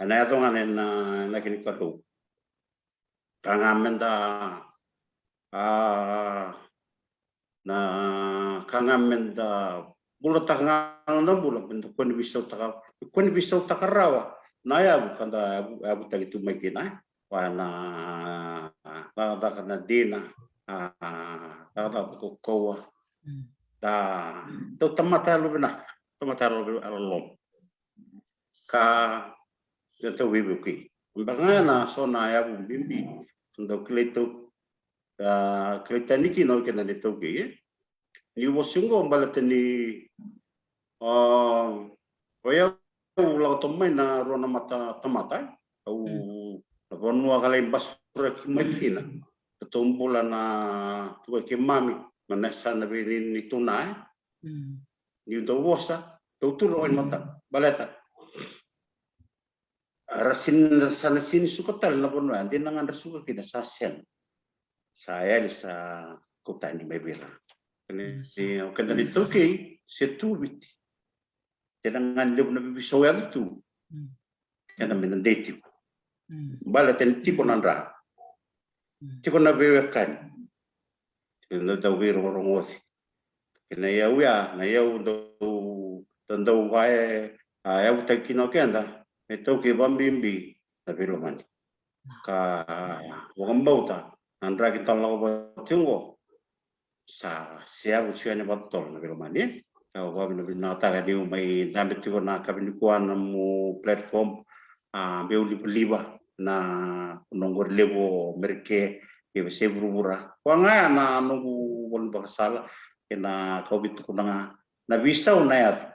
Ena yaco ga ena, ena kena Kalou. Ka ga meda, a, na ka ga meda bulataka ga na noda bula, meda kua ni veisautaka, kua ni veisautaka rawa na yavu ka da yavu, yavutaki tu mai kina, e? Vua na cakacaka na dina, a, cakacaka kaukauwa. Mm. Da, dau tamata yalovinaka, tamata yalo, yalololoma. Ka da dau veivukei. Beka ga na so na yavu bibi, dau kilai tau, a, kilai tani kina o keda na iTaukei, e? Niu vosa qo baleta ni, a, o yau lako toka mai na rua na mata tamata, e? Au, mm, na vanua ka lai basuraki mai kina. Ka tou bula na, tu vei keimami, na yasana vei ni, ni tuna, e? Mm. Niu dau vosa, dau tu rawa i mata, baleta. Ra sega, sa na sega ni suka tale na vanua ya, dina ga dra suka kina sa sega. Sa yali sa kau tani mai vei ira. Ni, sa, o keda na iTaukei, se tu Viti. Dina ga ni levu na veiveisau yaco tu. Mm. Keda meda dei tiko. Mm. Baleta ni tiko na dra. Mm. Tiko na veiwekani. Tiko na dau veirogorogoci. Kei na iyau ya, na iyau dau, dau, dau va e, a, yavutaki kina o keda, na iTaukei vakabibi na veilomani. Ka vakabauta, na draki tale lako vata tiko qo, sa seavu tiko yani vakatotolo na veilomani, e? Au vavinavinakataka niu mai dabe tiko na kavinikua na mu platform. A, meu livaliva na noqu levu o Merike, e vese vuravura. Koya ga ya na noqu voli vakasala, kei na kauvi tukuna ga na visau na yaco.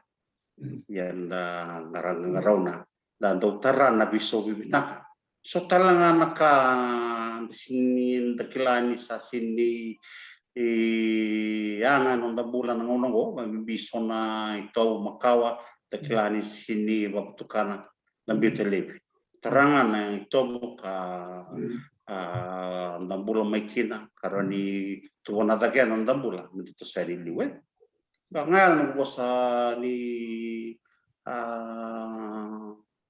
Ia da qaraqarauna, da dau tara na visau vivinaka. So tale ga na ka da sini, da kila ni sa sini, e, yaga noda bula na gauna oqo, mai biso na itovo makawa, da kila ni sini vakutukana na biuta levi. Tara ga na itovo ka, a, da bula mai kina, ka rawa ni tuvana cake na noda bula, me da toso yani liu, e. Ka ga na vosa ni, a,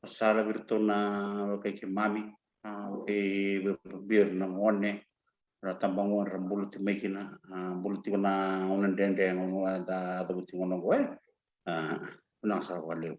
sala vei iratou na wekai keimami, a, kei vei ira na gone, na tabagone ra bula tiko mai kina, a, bula tiko na gauna dredre, gauna da cavuti gauna oqo, e. A, vinaka sara vakalevu.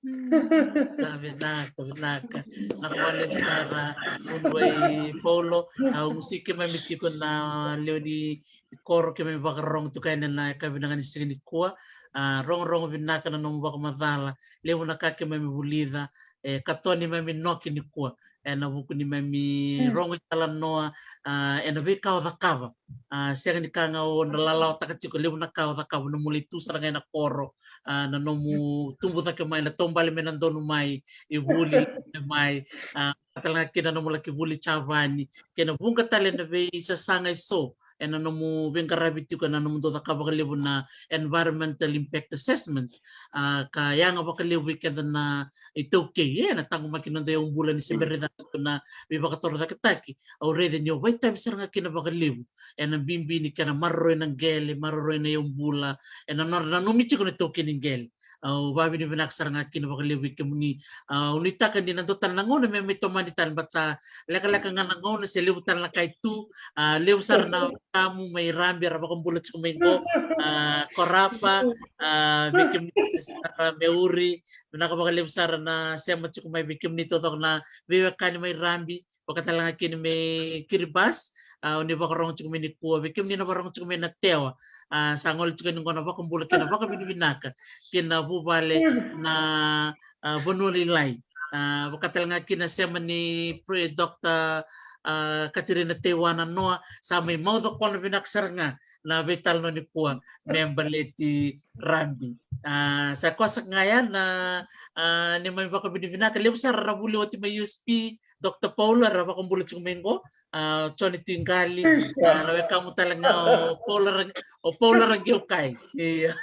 Mm, sa vinaka, vinaka. Vinaka vakalevu sara, Vuniwai Paulo. Au gusuki keimami tiko na lewe ni koro keimami vakarorogo tiko yani ena yakavi vinaka ni siga nikua. A, rogorogo vinaka na nomu vakamacala. Levu na ka keimami vulica, e, ka toka neimami noki nikua ena vuku neimami rogo italanoa, a, ena veika o cakava. A, sega ni ka ga o na lalawataka tiko, levu na ka o cakava, na mulai tu sara ga ena koro, a, na nomu tubu cake mai, na taubale me na donu mai, e vuli mai, a, tale ga kina na nomu laki vuli Javani, kei na vuqa tale na veisasaga eso ena nomu veiqaravi tiko, ena nomu dau cakava vakalevu na environmental impact assessment. A, ka yaga vakalevu vei keda na iTaukei, e, na taqomaki noda yaubula ni se bera ni caka tu na veivakatorocaketaki. Au raica ni o vakaitavi sara ga kina vakalevu ena bibi ni kena maroroi na qele, maroroi na yaubula, ena nodra nanumi tiko na itaukei ni qele. Au vavinavinaka sara ga kina vakalevu vei kemuni. A, au nuitaka ni na dua tale na gauna me mai tomani tale, baleta sa lekaleka ga na gauna, se levu tale na ka e tu, a, levu sara na wekamu mai Rabi era vakabula tiko mai qo, a, Korapa, a, vei kemuni sara Meuri, vinaka vakalevu sara na sema tiko mai, vei kemuni taucoko na veiwekani mai Rabi, vaka tale ga kina mai Kiribati, a, o ni vakarogo tiko mai nikua, vei kemuni na vakarogo tiko mai Natewa, a, sa gole tiko yani qo na vakabula kei na vakavinavinaka kei na vuvale na, a, Vanua Lailai. A, vaka tale ga kina sema ni pre-, Doctor, a, Katerina Teiwana Noa, sa mai mauca koya na vinaka sara ga na veitalanoa nikua me baleti Rabi. A, sa koya saka ga ya na, a, neimami vakavinavinaka, levu sara ra vuli oti mai U S P, Doctor Paula, ra vakabula tiko mai qo, a, Joni Tiqali, a, na wekamu tale ga o Paula Ra-, o Paula Raqeukai. Ia.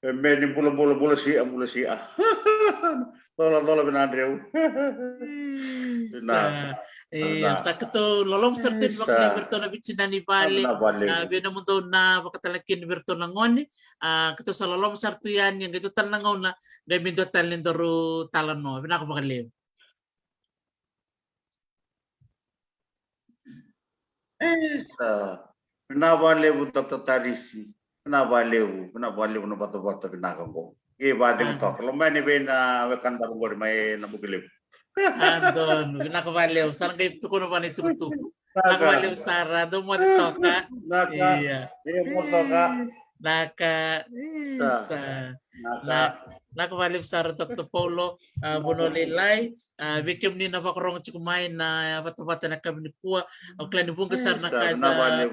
E me ni bula, bula, bula sia, bula sia. Cola, cola, vinadreu. Isa. Vinaka. Ia, sa keitou loloma sara tu yani vakalevu vei iratou na veitinani vale. Vinaka vakalevu. A, vei nomudou na vakatalega kina vei iratou na gone. A, keitou sa loloma sara tu yani, qai dua tale na gauna, qai me dua tale ni daru talanoa. Vinaka vakalevu. Isa. Vinaka vakalevu, Doctor Tarisi. Vinaka vakalevu, vinaka vakalevu na vatavata vinaka qo. Qai vakacegu toka. Lomani vei na wekada qori mai Nabukelevu. Sa donu, vinaka vakalevu. Sa na qai tukuna vua na itukutuku. Vinaka vakalevu sara, dou moce toka. Vinaka. Ia. Ia, moce toka. Vinaka. Isa. Vinaka. Na, vinaka vakalevu sara, Doctor Paulo, a, Vanua Lailai. A, vei kemuni na vakarogo tiko mai na vatavata na yakavi nikua, au kila ni vuqa sara na ka eda,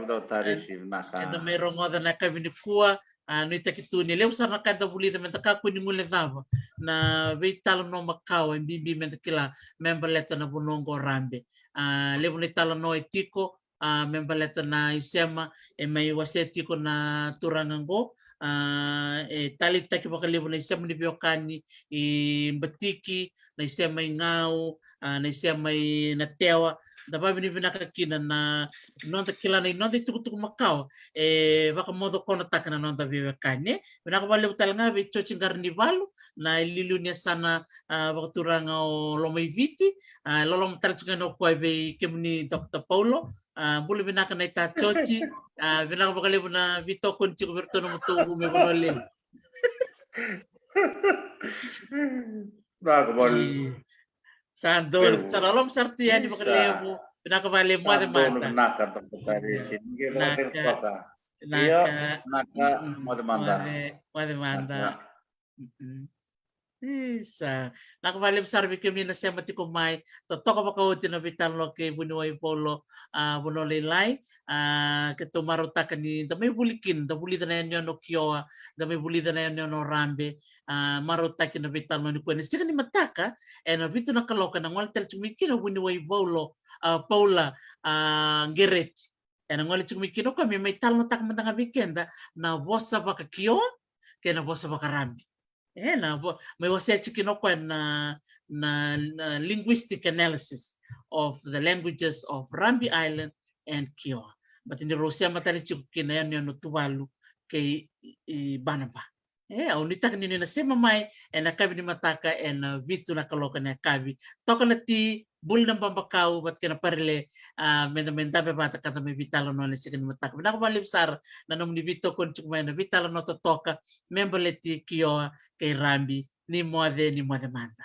eda mai rogoca na yakavi nikua. A, nuitaki tu ni levu sara na ka eda vulica, meda kakua ni guilecava na veitalanoa makawa e bibi meda kila me baleta na vanua oqo Rabe. A, levu na italanoa e tiko, a, me baleta na isema e mai wasea tiko na turaga qo, a, e taleitaki vakalevu na isema ni veiwekani i Batiki, na isema i Gau, a, na isema i Natewa. Da vavinavinaka kina na noda kila na noda itukutuku makawa e vakamocokonataka na noda veiwekani. Vinaka vakalevu tale ga vei Joji Qaranivalu, na iliuliu ni yasana, a, vakaturaga o Lomaiviti, a, loloma tale tiko ga o koya vei kemuni, Doctor Paulo. A, bula vinaka na ita Joji. A, vinaka vakalevu na veitokoni tiko vei iratou na nomutou vu mai Vanua Levu. Vinaka vakalevu. Sa donu, sa loloma sara tu yani vakalevu. Vinaka vakalevu, moce mada. Vinaka, Doctor Tarisi. Vinaka. Io, naka, moce mada. Moce mada. Isa. Naka vakalevu sara vei kemuni na sema tiko mai. Totoka vakaoti na veitalanoa kei vuniwai Paulo, a, Vanua Lailai. A, keitou marautaka ni da mai vuli kina, da vulica na yanuyanu o Kioa, da mai vulica na yanuyanu o Rabe. A, marautaki na veitalanoa nikua ena siga ni mataka, ena vitu na kaloko ena gole tale tiko mai kina o vuniwai Paulo, a, Paula, a, Qereti. Ena gole tiko mai kina o koya me mai talanoataka mada ga vei keda na vosa vakaKioa kei na vosa vakaRabi. E, na vo-, mai wasea tiko kina o koya na, na, na linguistic analysis of the languages of Rabi Island and Kioa. But ni rau sema tale tiko kina yanuyanu o Tuvalu kei, i, i Banaba. E, au nuitaka ni na sema mai ena yakavi ni mataka ena vitu na kaloko ena yakavi. Toka na ti, buli na babakau vata kei na parile, a, meda mai dabe vata ka da mai veitalanoa ena siga ni mataka. Vinaka vakalevu sara na nomuni veitokoni tiko mai ena veitalanoa totoka me baleti Kioa kei Rabi. Ni moce, ni moce mada.